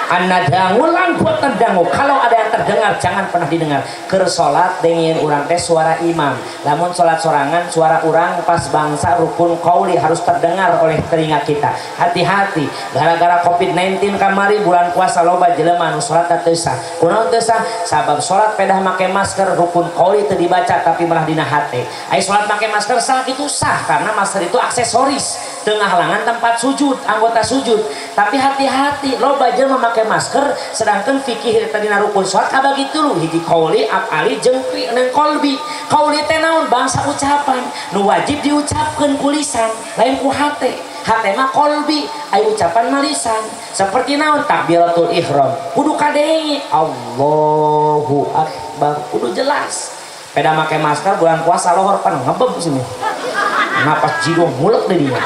Anda dangu lan boten dangu. Kalau ada yang terdengar jangan pernah didengar. Keur salat dengin urang teh suara imam. Lamun salat sorangan suara urang pas bangsa rukun qauli harus terdengar oleh telinga kita. Hati-hati gara-gara COVID-19 kamari bulan puasa loba jelema anu salat teu sah. Kunaon teu sah? Sabab salat pedah make masker rukun qauli teu dibaca tapi malah dina hate. Ai salat make masker sah itu sah karena masker itu aksesoris teu ngahalangan tempat sujud, anggota sujud. Tapi hati-hati loba jelema make masker sedangkan fikih tadi rukun salat kabagi tilu, hiji qauli, afali jeung qalbi. Qauli teh naon? Bangsa ucapan nu wajib diucapkeun ku lisan lain ku hate. Hate mah qalbi, ai ucapan mah lisan. Seperti naon? Takbiratul ihram kudu kadenge Allahu akbar, kudu jelas. Peda make masker bulan puasa lohor pan ngebeb sini. Napas jigo mulek di dia.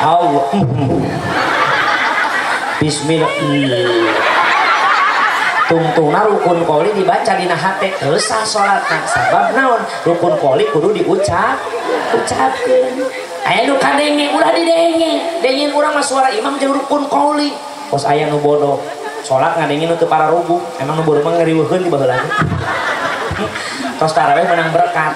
Allah. Bismillah. Tungtungna rukun qoli dibaca dina hate teu sah salatna sabab naon rukun qoli kudu diucap ucapkeun. Aya nu kadenge ulah didenge, dengin urang mah suara imam jeung rukun qoli. Kos aya nu bodoh salat ngadengin nu teu pararuguh, emang nu bodoh mah ngariweuheun di baheula teh. Tos taraweh menang berkat.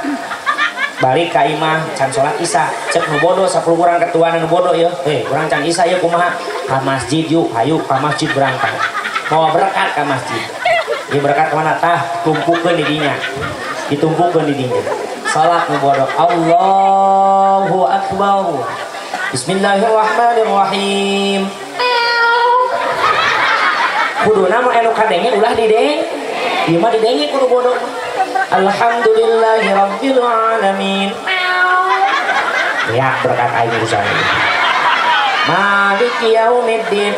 Balik ka imah can salat isya, cek nu bodoh 10 urang ketua nu bodoh yeuh. Heh, urang can isya yeuh kumaha? Ka masjid yuk, hayu ka masjid berangkat. Mau berkat ka masjid. Ieu berkat kemana? Tah, tumpukeun di dinya. Ditumpukeun di dinya. Salat nu bodoh. Allahu akbar. Bismillahirrahmanirrahim. Kuduna mah anu kadenge ulah dideng. Ieu mah didenge kudu bodoh. Alhamdulillahirabbil alamin. Ya berkat aing urusan. Maliki yaumiddin.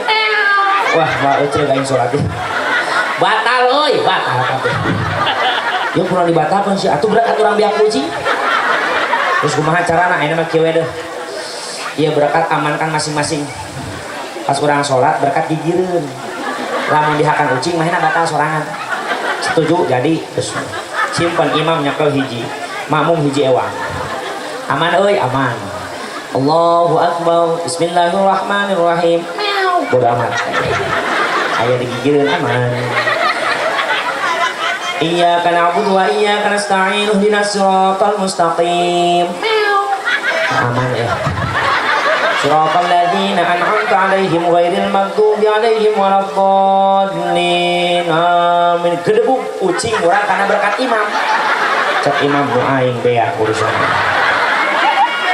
Wah, wah euceuk aing salat. Batal euy, batal kabeh. Yeuh kurang dibatalkeun sih, atuh berkat urang biak uji. Terus kumaha carana ayeuna mah kieu we deuh. Ieu berkat amankan masing-masing. Pas urang salat berkat gigireun. Lamun dihakan ucing mah batal sorangan. Setuju? Jadi terus simpen imam nyekel hiji, makmum hiji ewang. Aman euy, aman. Allahu akbar. Bismillahirrahmanirrahim. Bodo amat. Aya digigireun aman. Iyyaka na'budu wa iyyaka nasta'in ihdinas siratal mustaqim. Aman ya. Siratal ladzina an'amta 'alaihim ghairil maghdubi 'alaihim waladdallin. Amin. Gedebuk ucing urang karena berkat imam. Cek imam nu aing beak urusan.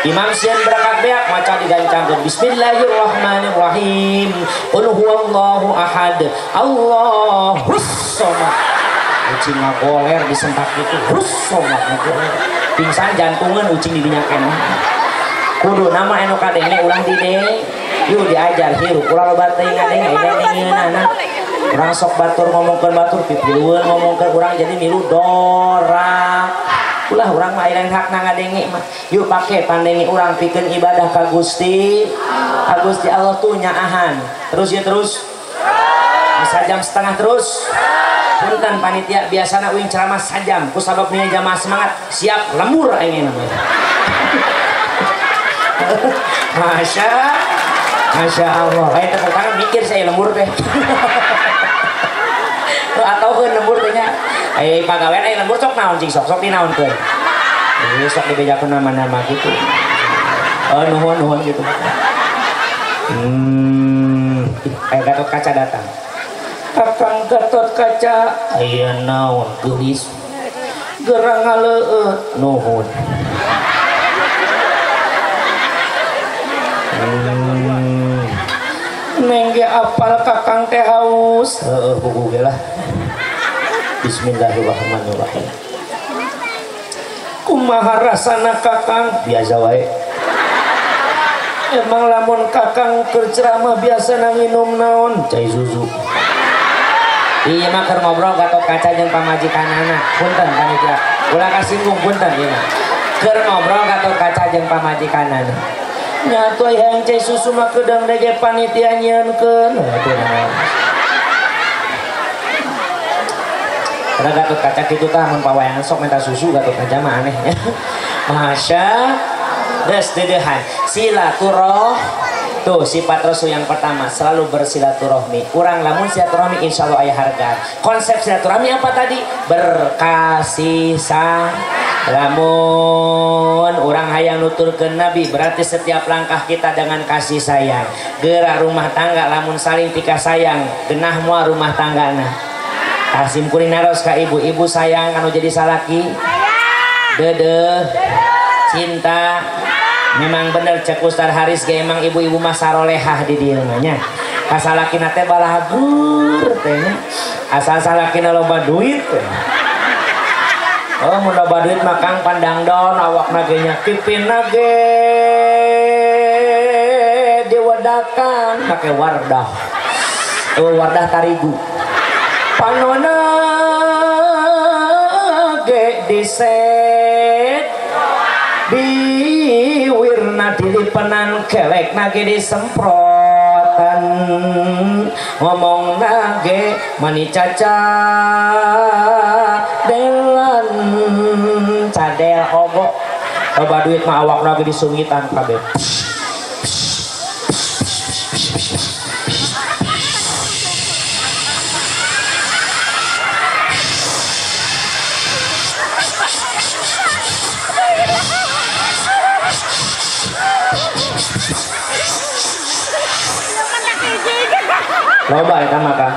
Imam sieun berkat beak maca digancangkeun Bismillahirrahmanirrahim. Qul huwallahu ahad. Allahus samad. Ucing ngagoler disentak gitu. Hus somad ngagoler. Pingsan jantungan ucing di dinya keneh. Kudu nama anu kadenge ulah didenge. Yuk diajar hirup ulah loba teuing ngadenge dengeunana. Urang sok batur ngomongkeun batur pipilueun ngomongkeun urang jadi milu dora. Ulah urang mah aya hakna ngadenge mah. Yuk pake pandenge urang pikeun ibadah ka Gusti. Ka Gusti Allah tuh nyaahan. Terus ya terus. Bisa jam setengah terus. Punten panitia biasana uing ceramah sajam ku sabab nih jamaah semangat siap lembur aing namanya. Masya Masya Allah. Kayak tepuk tangan mikir saya lembur teh. Atau ke lembur teh nya. Aya pagawean aya lembur sok naon cing sok sok dinaonkeun. Ieu sok dibejakeun nama-nama gitu. Oh nuhun nuhun gitu. Aya Gatot Kaca datang. Kakang Gatot Kaca aya naon geulis. Gerang ngaleueut nuhun. Neng ge apal kakang teh haus. Heeh, buku ge lah. Bismillahirrahmanirrahim. Kumaha rasana kakang? Biasa wae. Emang lamun kakang keur ceramah biasa nginum naon? Cai susu. Iya mah keur ngobrol Gatot Kaca jeung pamajikanana. Punten panitia. Ulah kasinggung punten ieu mah. Keur ngobrol Gatot Kaca jeung pamajikanana. Nya atuh hayang cai susu mah kedeung dege panitia nyieunkeun. Atuh naon. Karena Gatot Kaca kitu tah mun pawayangan sok minta susu Gatot Kaca mah aneh ya. Masya geus deudeuhan silaturahmi. Tuh sifat Rasul yang pertama selalu bersilaturahmi. Urang lamun silaturahmi insya Allah aya harga. Konsep silaturahmi apa tadi? Berkasih sayang. Lamun urang hayang nuturkeun Nabi berarti setiap langkah kita dengan kasih sayang. Gerak rumah tangga lamun saling tika sayang, genah moal rumah tanggana. Kasim kuring naros ka ibu-ibu sayang kanu jadi salaki. Dedeh. Cinta. Memang bener cek Ustaz Haris ge emang ibu-ibu mah sarolehah di dieu mah nya. Ka salakina teh balagur teh nya. Asal salakina loba duit teh. Oh mun loba duit mah kang pandangdon awakna ge nya pipina ge diwedakan make wardah. Oh wardah tarigu. Panona ge diset diwirna dilipenan kelek nage disemprotan ngomong nage mani caca delan cadel obok loba duit mah awak nage disungitan kabeh. Loba eta mah Kang.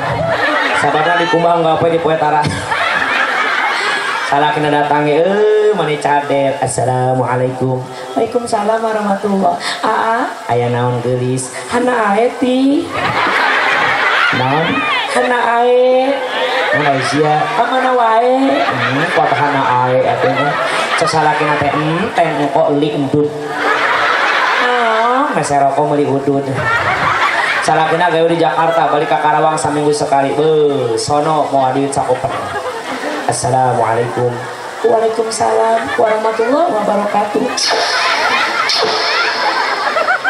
Sababna dikumbang gawe di poe tara. Salah kena datang mani cadel. Assalamualaikum. Waalaikumsalam warahmatullah. Aa, aya naon geulis? Hana ae ti. Naon? Hana ae. Naon sia? Ka mana wae? Kuat hana ae atuh. Sasalakina teh teh engko li endut. Ah, mese rokok meuli udud. Salakina gawe di Jakarta, balik ke Karawang saminggu sekali. Beuh, sono mau duit sakoper. Assalamualaikum. Waalaikumsalam warahmatullahi wabarakatuh.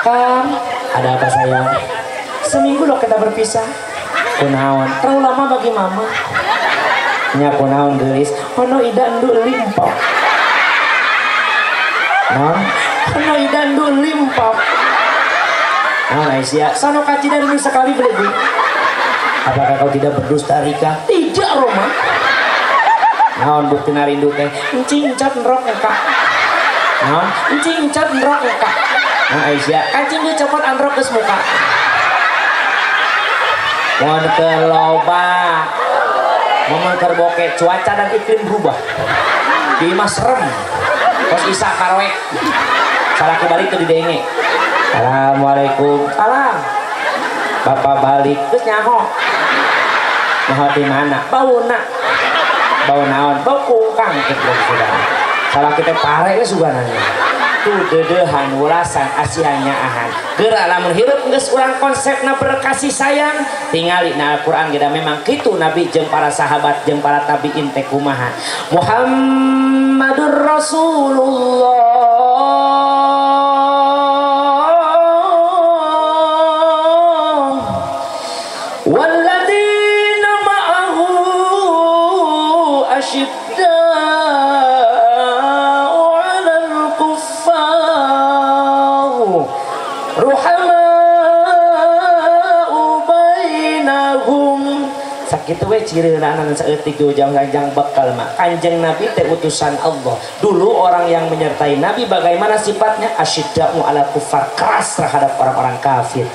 Kang, ada apa sayang? Seminggu loh kita berpisah. Kunaon? Terlalu lama bagi mama. Nya kunaon geulis? Hono ida endu limpok. Naon? Hono ida endu limpok. Nah, Aisyah, sono kaci dari sekali beli. Apakah kau tidak berdusta, Rika? Tidak, Roma. Naon bukti narindu teh? Encing encat nrok eka. Naon? Encing encat nrok eka. Nah, Aisyah, kancing geus copot androk geus muka. Mun keur loba, momen keur boke, cuaca dan iklim berubah. Di imah serem. Kos isa karoek. Salaki balik teu didenge. Assalamualaikum. Salam. Bapak balik terus nyaho. Nyaho di mana? Bauna. Bau naon? Bau kungkang kitu sudah. Salah kita pare we suganana. Tuh deudeuhan wulasan asihan nyaahan. Geura lamun hirup geus urang konsepna berkasih sayang, tingali na Al-Qur'an ge memang kitu Nabi jeung para sahabat jeung para tabiin teh kumaha. Muhammadur Rasulullah. Walladzina ma'ahu asyidda'u 'alal kuffar ruhama'u bainahum. Sakitu we cireunana saeutik jauh-jauh bekal mah. Kanjeng Nabi teh utusan Allah. Dulu orang yang menyertai Nabi bagaimana sifatnya? Asyidda'u 'alal kuffar, keras terhadap orang-orang kafir.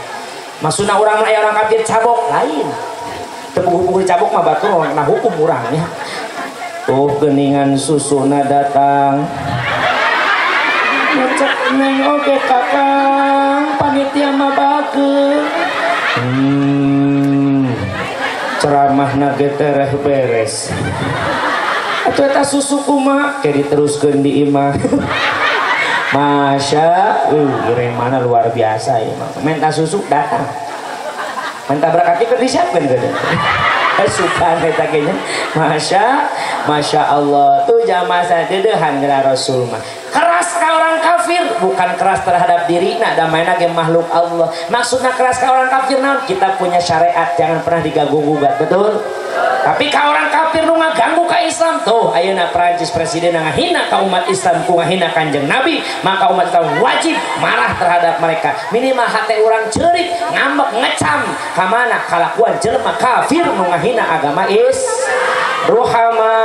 Maksudna urang mah aya orang kafir cabok lain. Teu puguh-puguh dicabok mah batur orang kena hukum urang nya. Tuh geningan susuna datang. Ngecek neng oge kakang panitia mah bageun. Ceramahna ge tereh beres. Atuh eta susu kumaha? Ke diteruskeun di imah. Masya, mana luar biasa ya. Minta susu datang, minta berkat itu disiapkan gitu. Suka eta kayaknya. Masya, Masya Allah. Tuh jamaah saya dedehan geura Rasul mah. Keras ka orang kafir, bukan keras terhadap diri, nah damaina ge makhluk Allah. Maksudnya keras ka orang kafir naon? Kita punya syariat, jangan pernah diganggu gugat, betul? Tapi ka orang kafir nu ngaganggu ka Islam tuh ayeuna Prancis presiden ngahina ka umat Islam ku ngahina Kanjeng Nabi, maka umat Islam wajib marah terhadap mereka. Minimal hate urang ceurik, ngambek, ngecam ka mana kalakuan jelema kafir nu ngahina agama is ruhama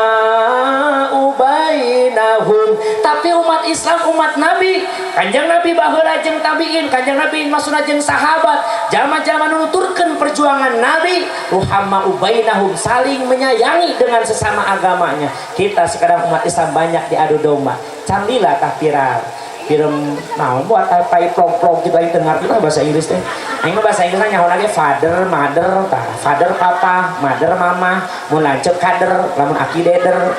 bainahum. Tapi umat Islam umat Nabi, Kanjeng Nabi baheula jeung tabiin, Kanjeng Nabi maksudna jeung sahabat, jalma-jalma nu nuturkeun perjuangan Nabi, ruhama bainahum, saling menyayangi dengan sesama agamanya. Kita sekarang umat Islam banyak diadu domba. Candilah tah viral. Film naon buat tai plong-plong kita yang dengar kita bahasa Inggris teh. Aing mah bahasa Inggris nyaho lagi father, mother, tah. Father papa, mother mama, mun lanceuk kader, lamun aki deder,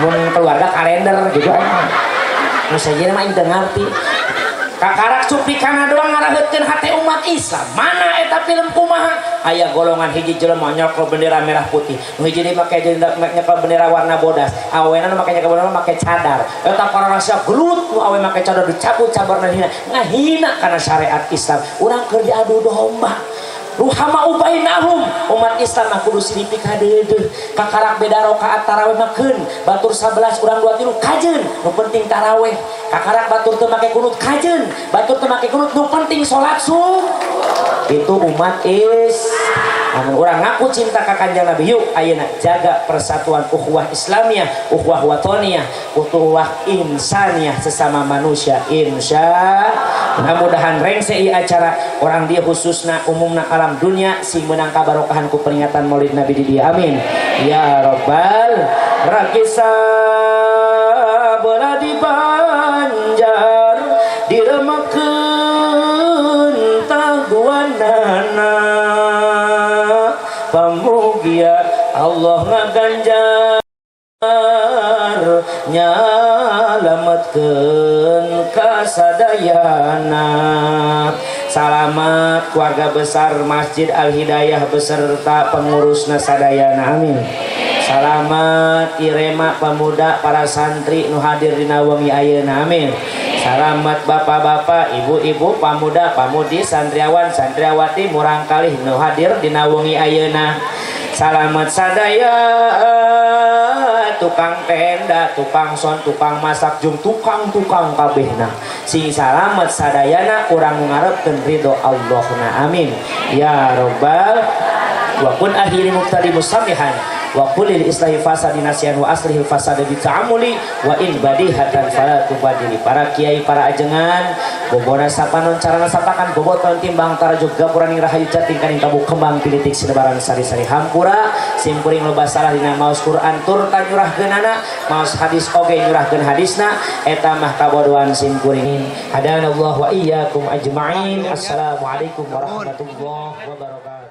mun keluarga kalender gitu aing mah. Nu sejenna mah aing teu ngarti. Kakarak cuplikana doang ngaraheutkeun hate umat Islam. Mana eta film kumaha? Aya golongan hiji jelema nyekel bendera merah putih, nu hiji deui make nyekel bendera warna bodas, awena nu make nyekel bendera make cadar. Eta para rahasia gelut, nu awe make cadar dicabut cabarna, hina ngahina kana syariat Islam. Urang keur diadu domba. Ruhama ubainahum. Umat Islam mah kudu silih pikadeudeuh. Kakarak beda rakaat taraweh mah keun, batur 11, urang 2 3, kajeun, nu penting taraweh. Kakarak batur teu make kunut, kajeun, batur teu make kunut, nu penting salat subuh. Itu umat is. Namun urang ngaku cinta ka Kanjeng Nabi, yuk ayeuna jaga persatuan ukhuwah Islamiyah, ukhuwah watoniyah, ukhuwah insaniyah, sesama manusia. Insya mudah-mudahan rengse ieu acara orang dia khususna umumna alam dunia sing menang kabarokahan ku peringatan Maulid Nabi di dia. Amin ya robbal. Rakisa bola di Banjar diremekeun taguanana, pamugia Allah ngaganjar nyalametkeun kasadayana. Salamat keluarga besar Masjid Al Hidayah beserta pengurusna sadayana, amin. Salamat Irema pemuda, para santri nu hadir dina wengi ayeuna, amin. Salamat bapak-bapak, ibu-ibu, pamuda, pamudi, santriawan, santriawati, murangkalih nu hadir dina wengi ayeuna. Salamat sadaya tukang tenda, tukang sound, tukang masak, jeung tukang-tukang kabehna. Sing salamet sadayana, urang ngarepkeun ridho Allahna, amin ya robbal. Wa kun akhiri mubtadi musamihan wa kulil islahi fasadi nasihan wa aslihil fasada bi ta'amuli wa in badihatan fala tubadili. Para kiai, para ajengan, bobona sapanon carana sapakan boboton timbang tarajuk gapuraning rahayu cating kaning tabu kembang pilitik sinebaran sari-sari. Hampura simkuring loba salah dina maos Quran tur tanyurahkeunana, maos hadis oge nyurahkeun hadisna, eta mah kabodohan simkuring. Hadanallahu wa iyyakum ajma'in. Assalamualaikum warahmatullahi wabarakatuh.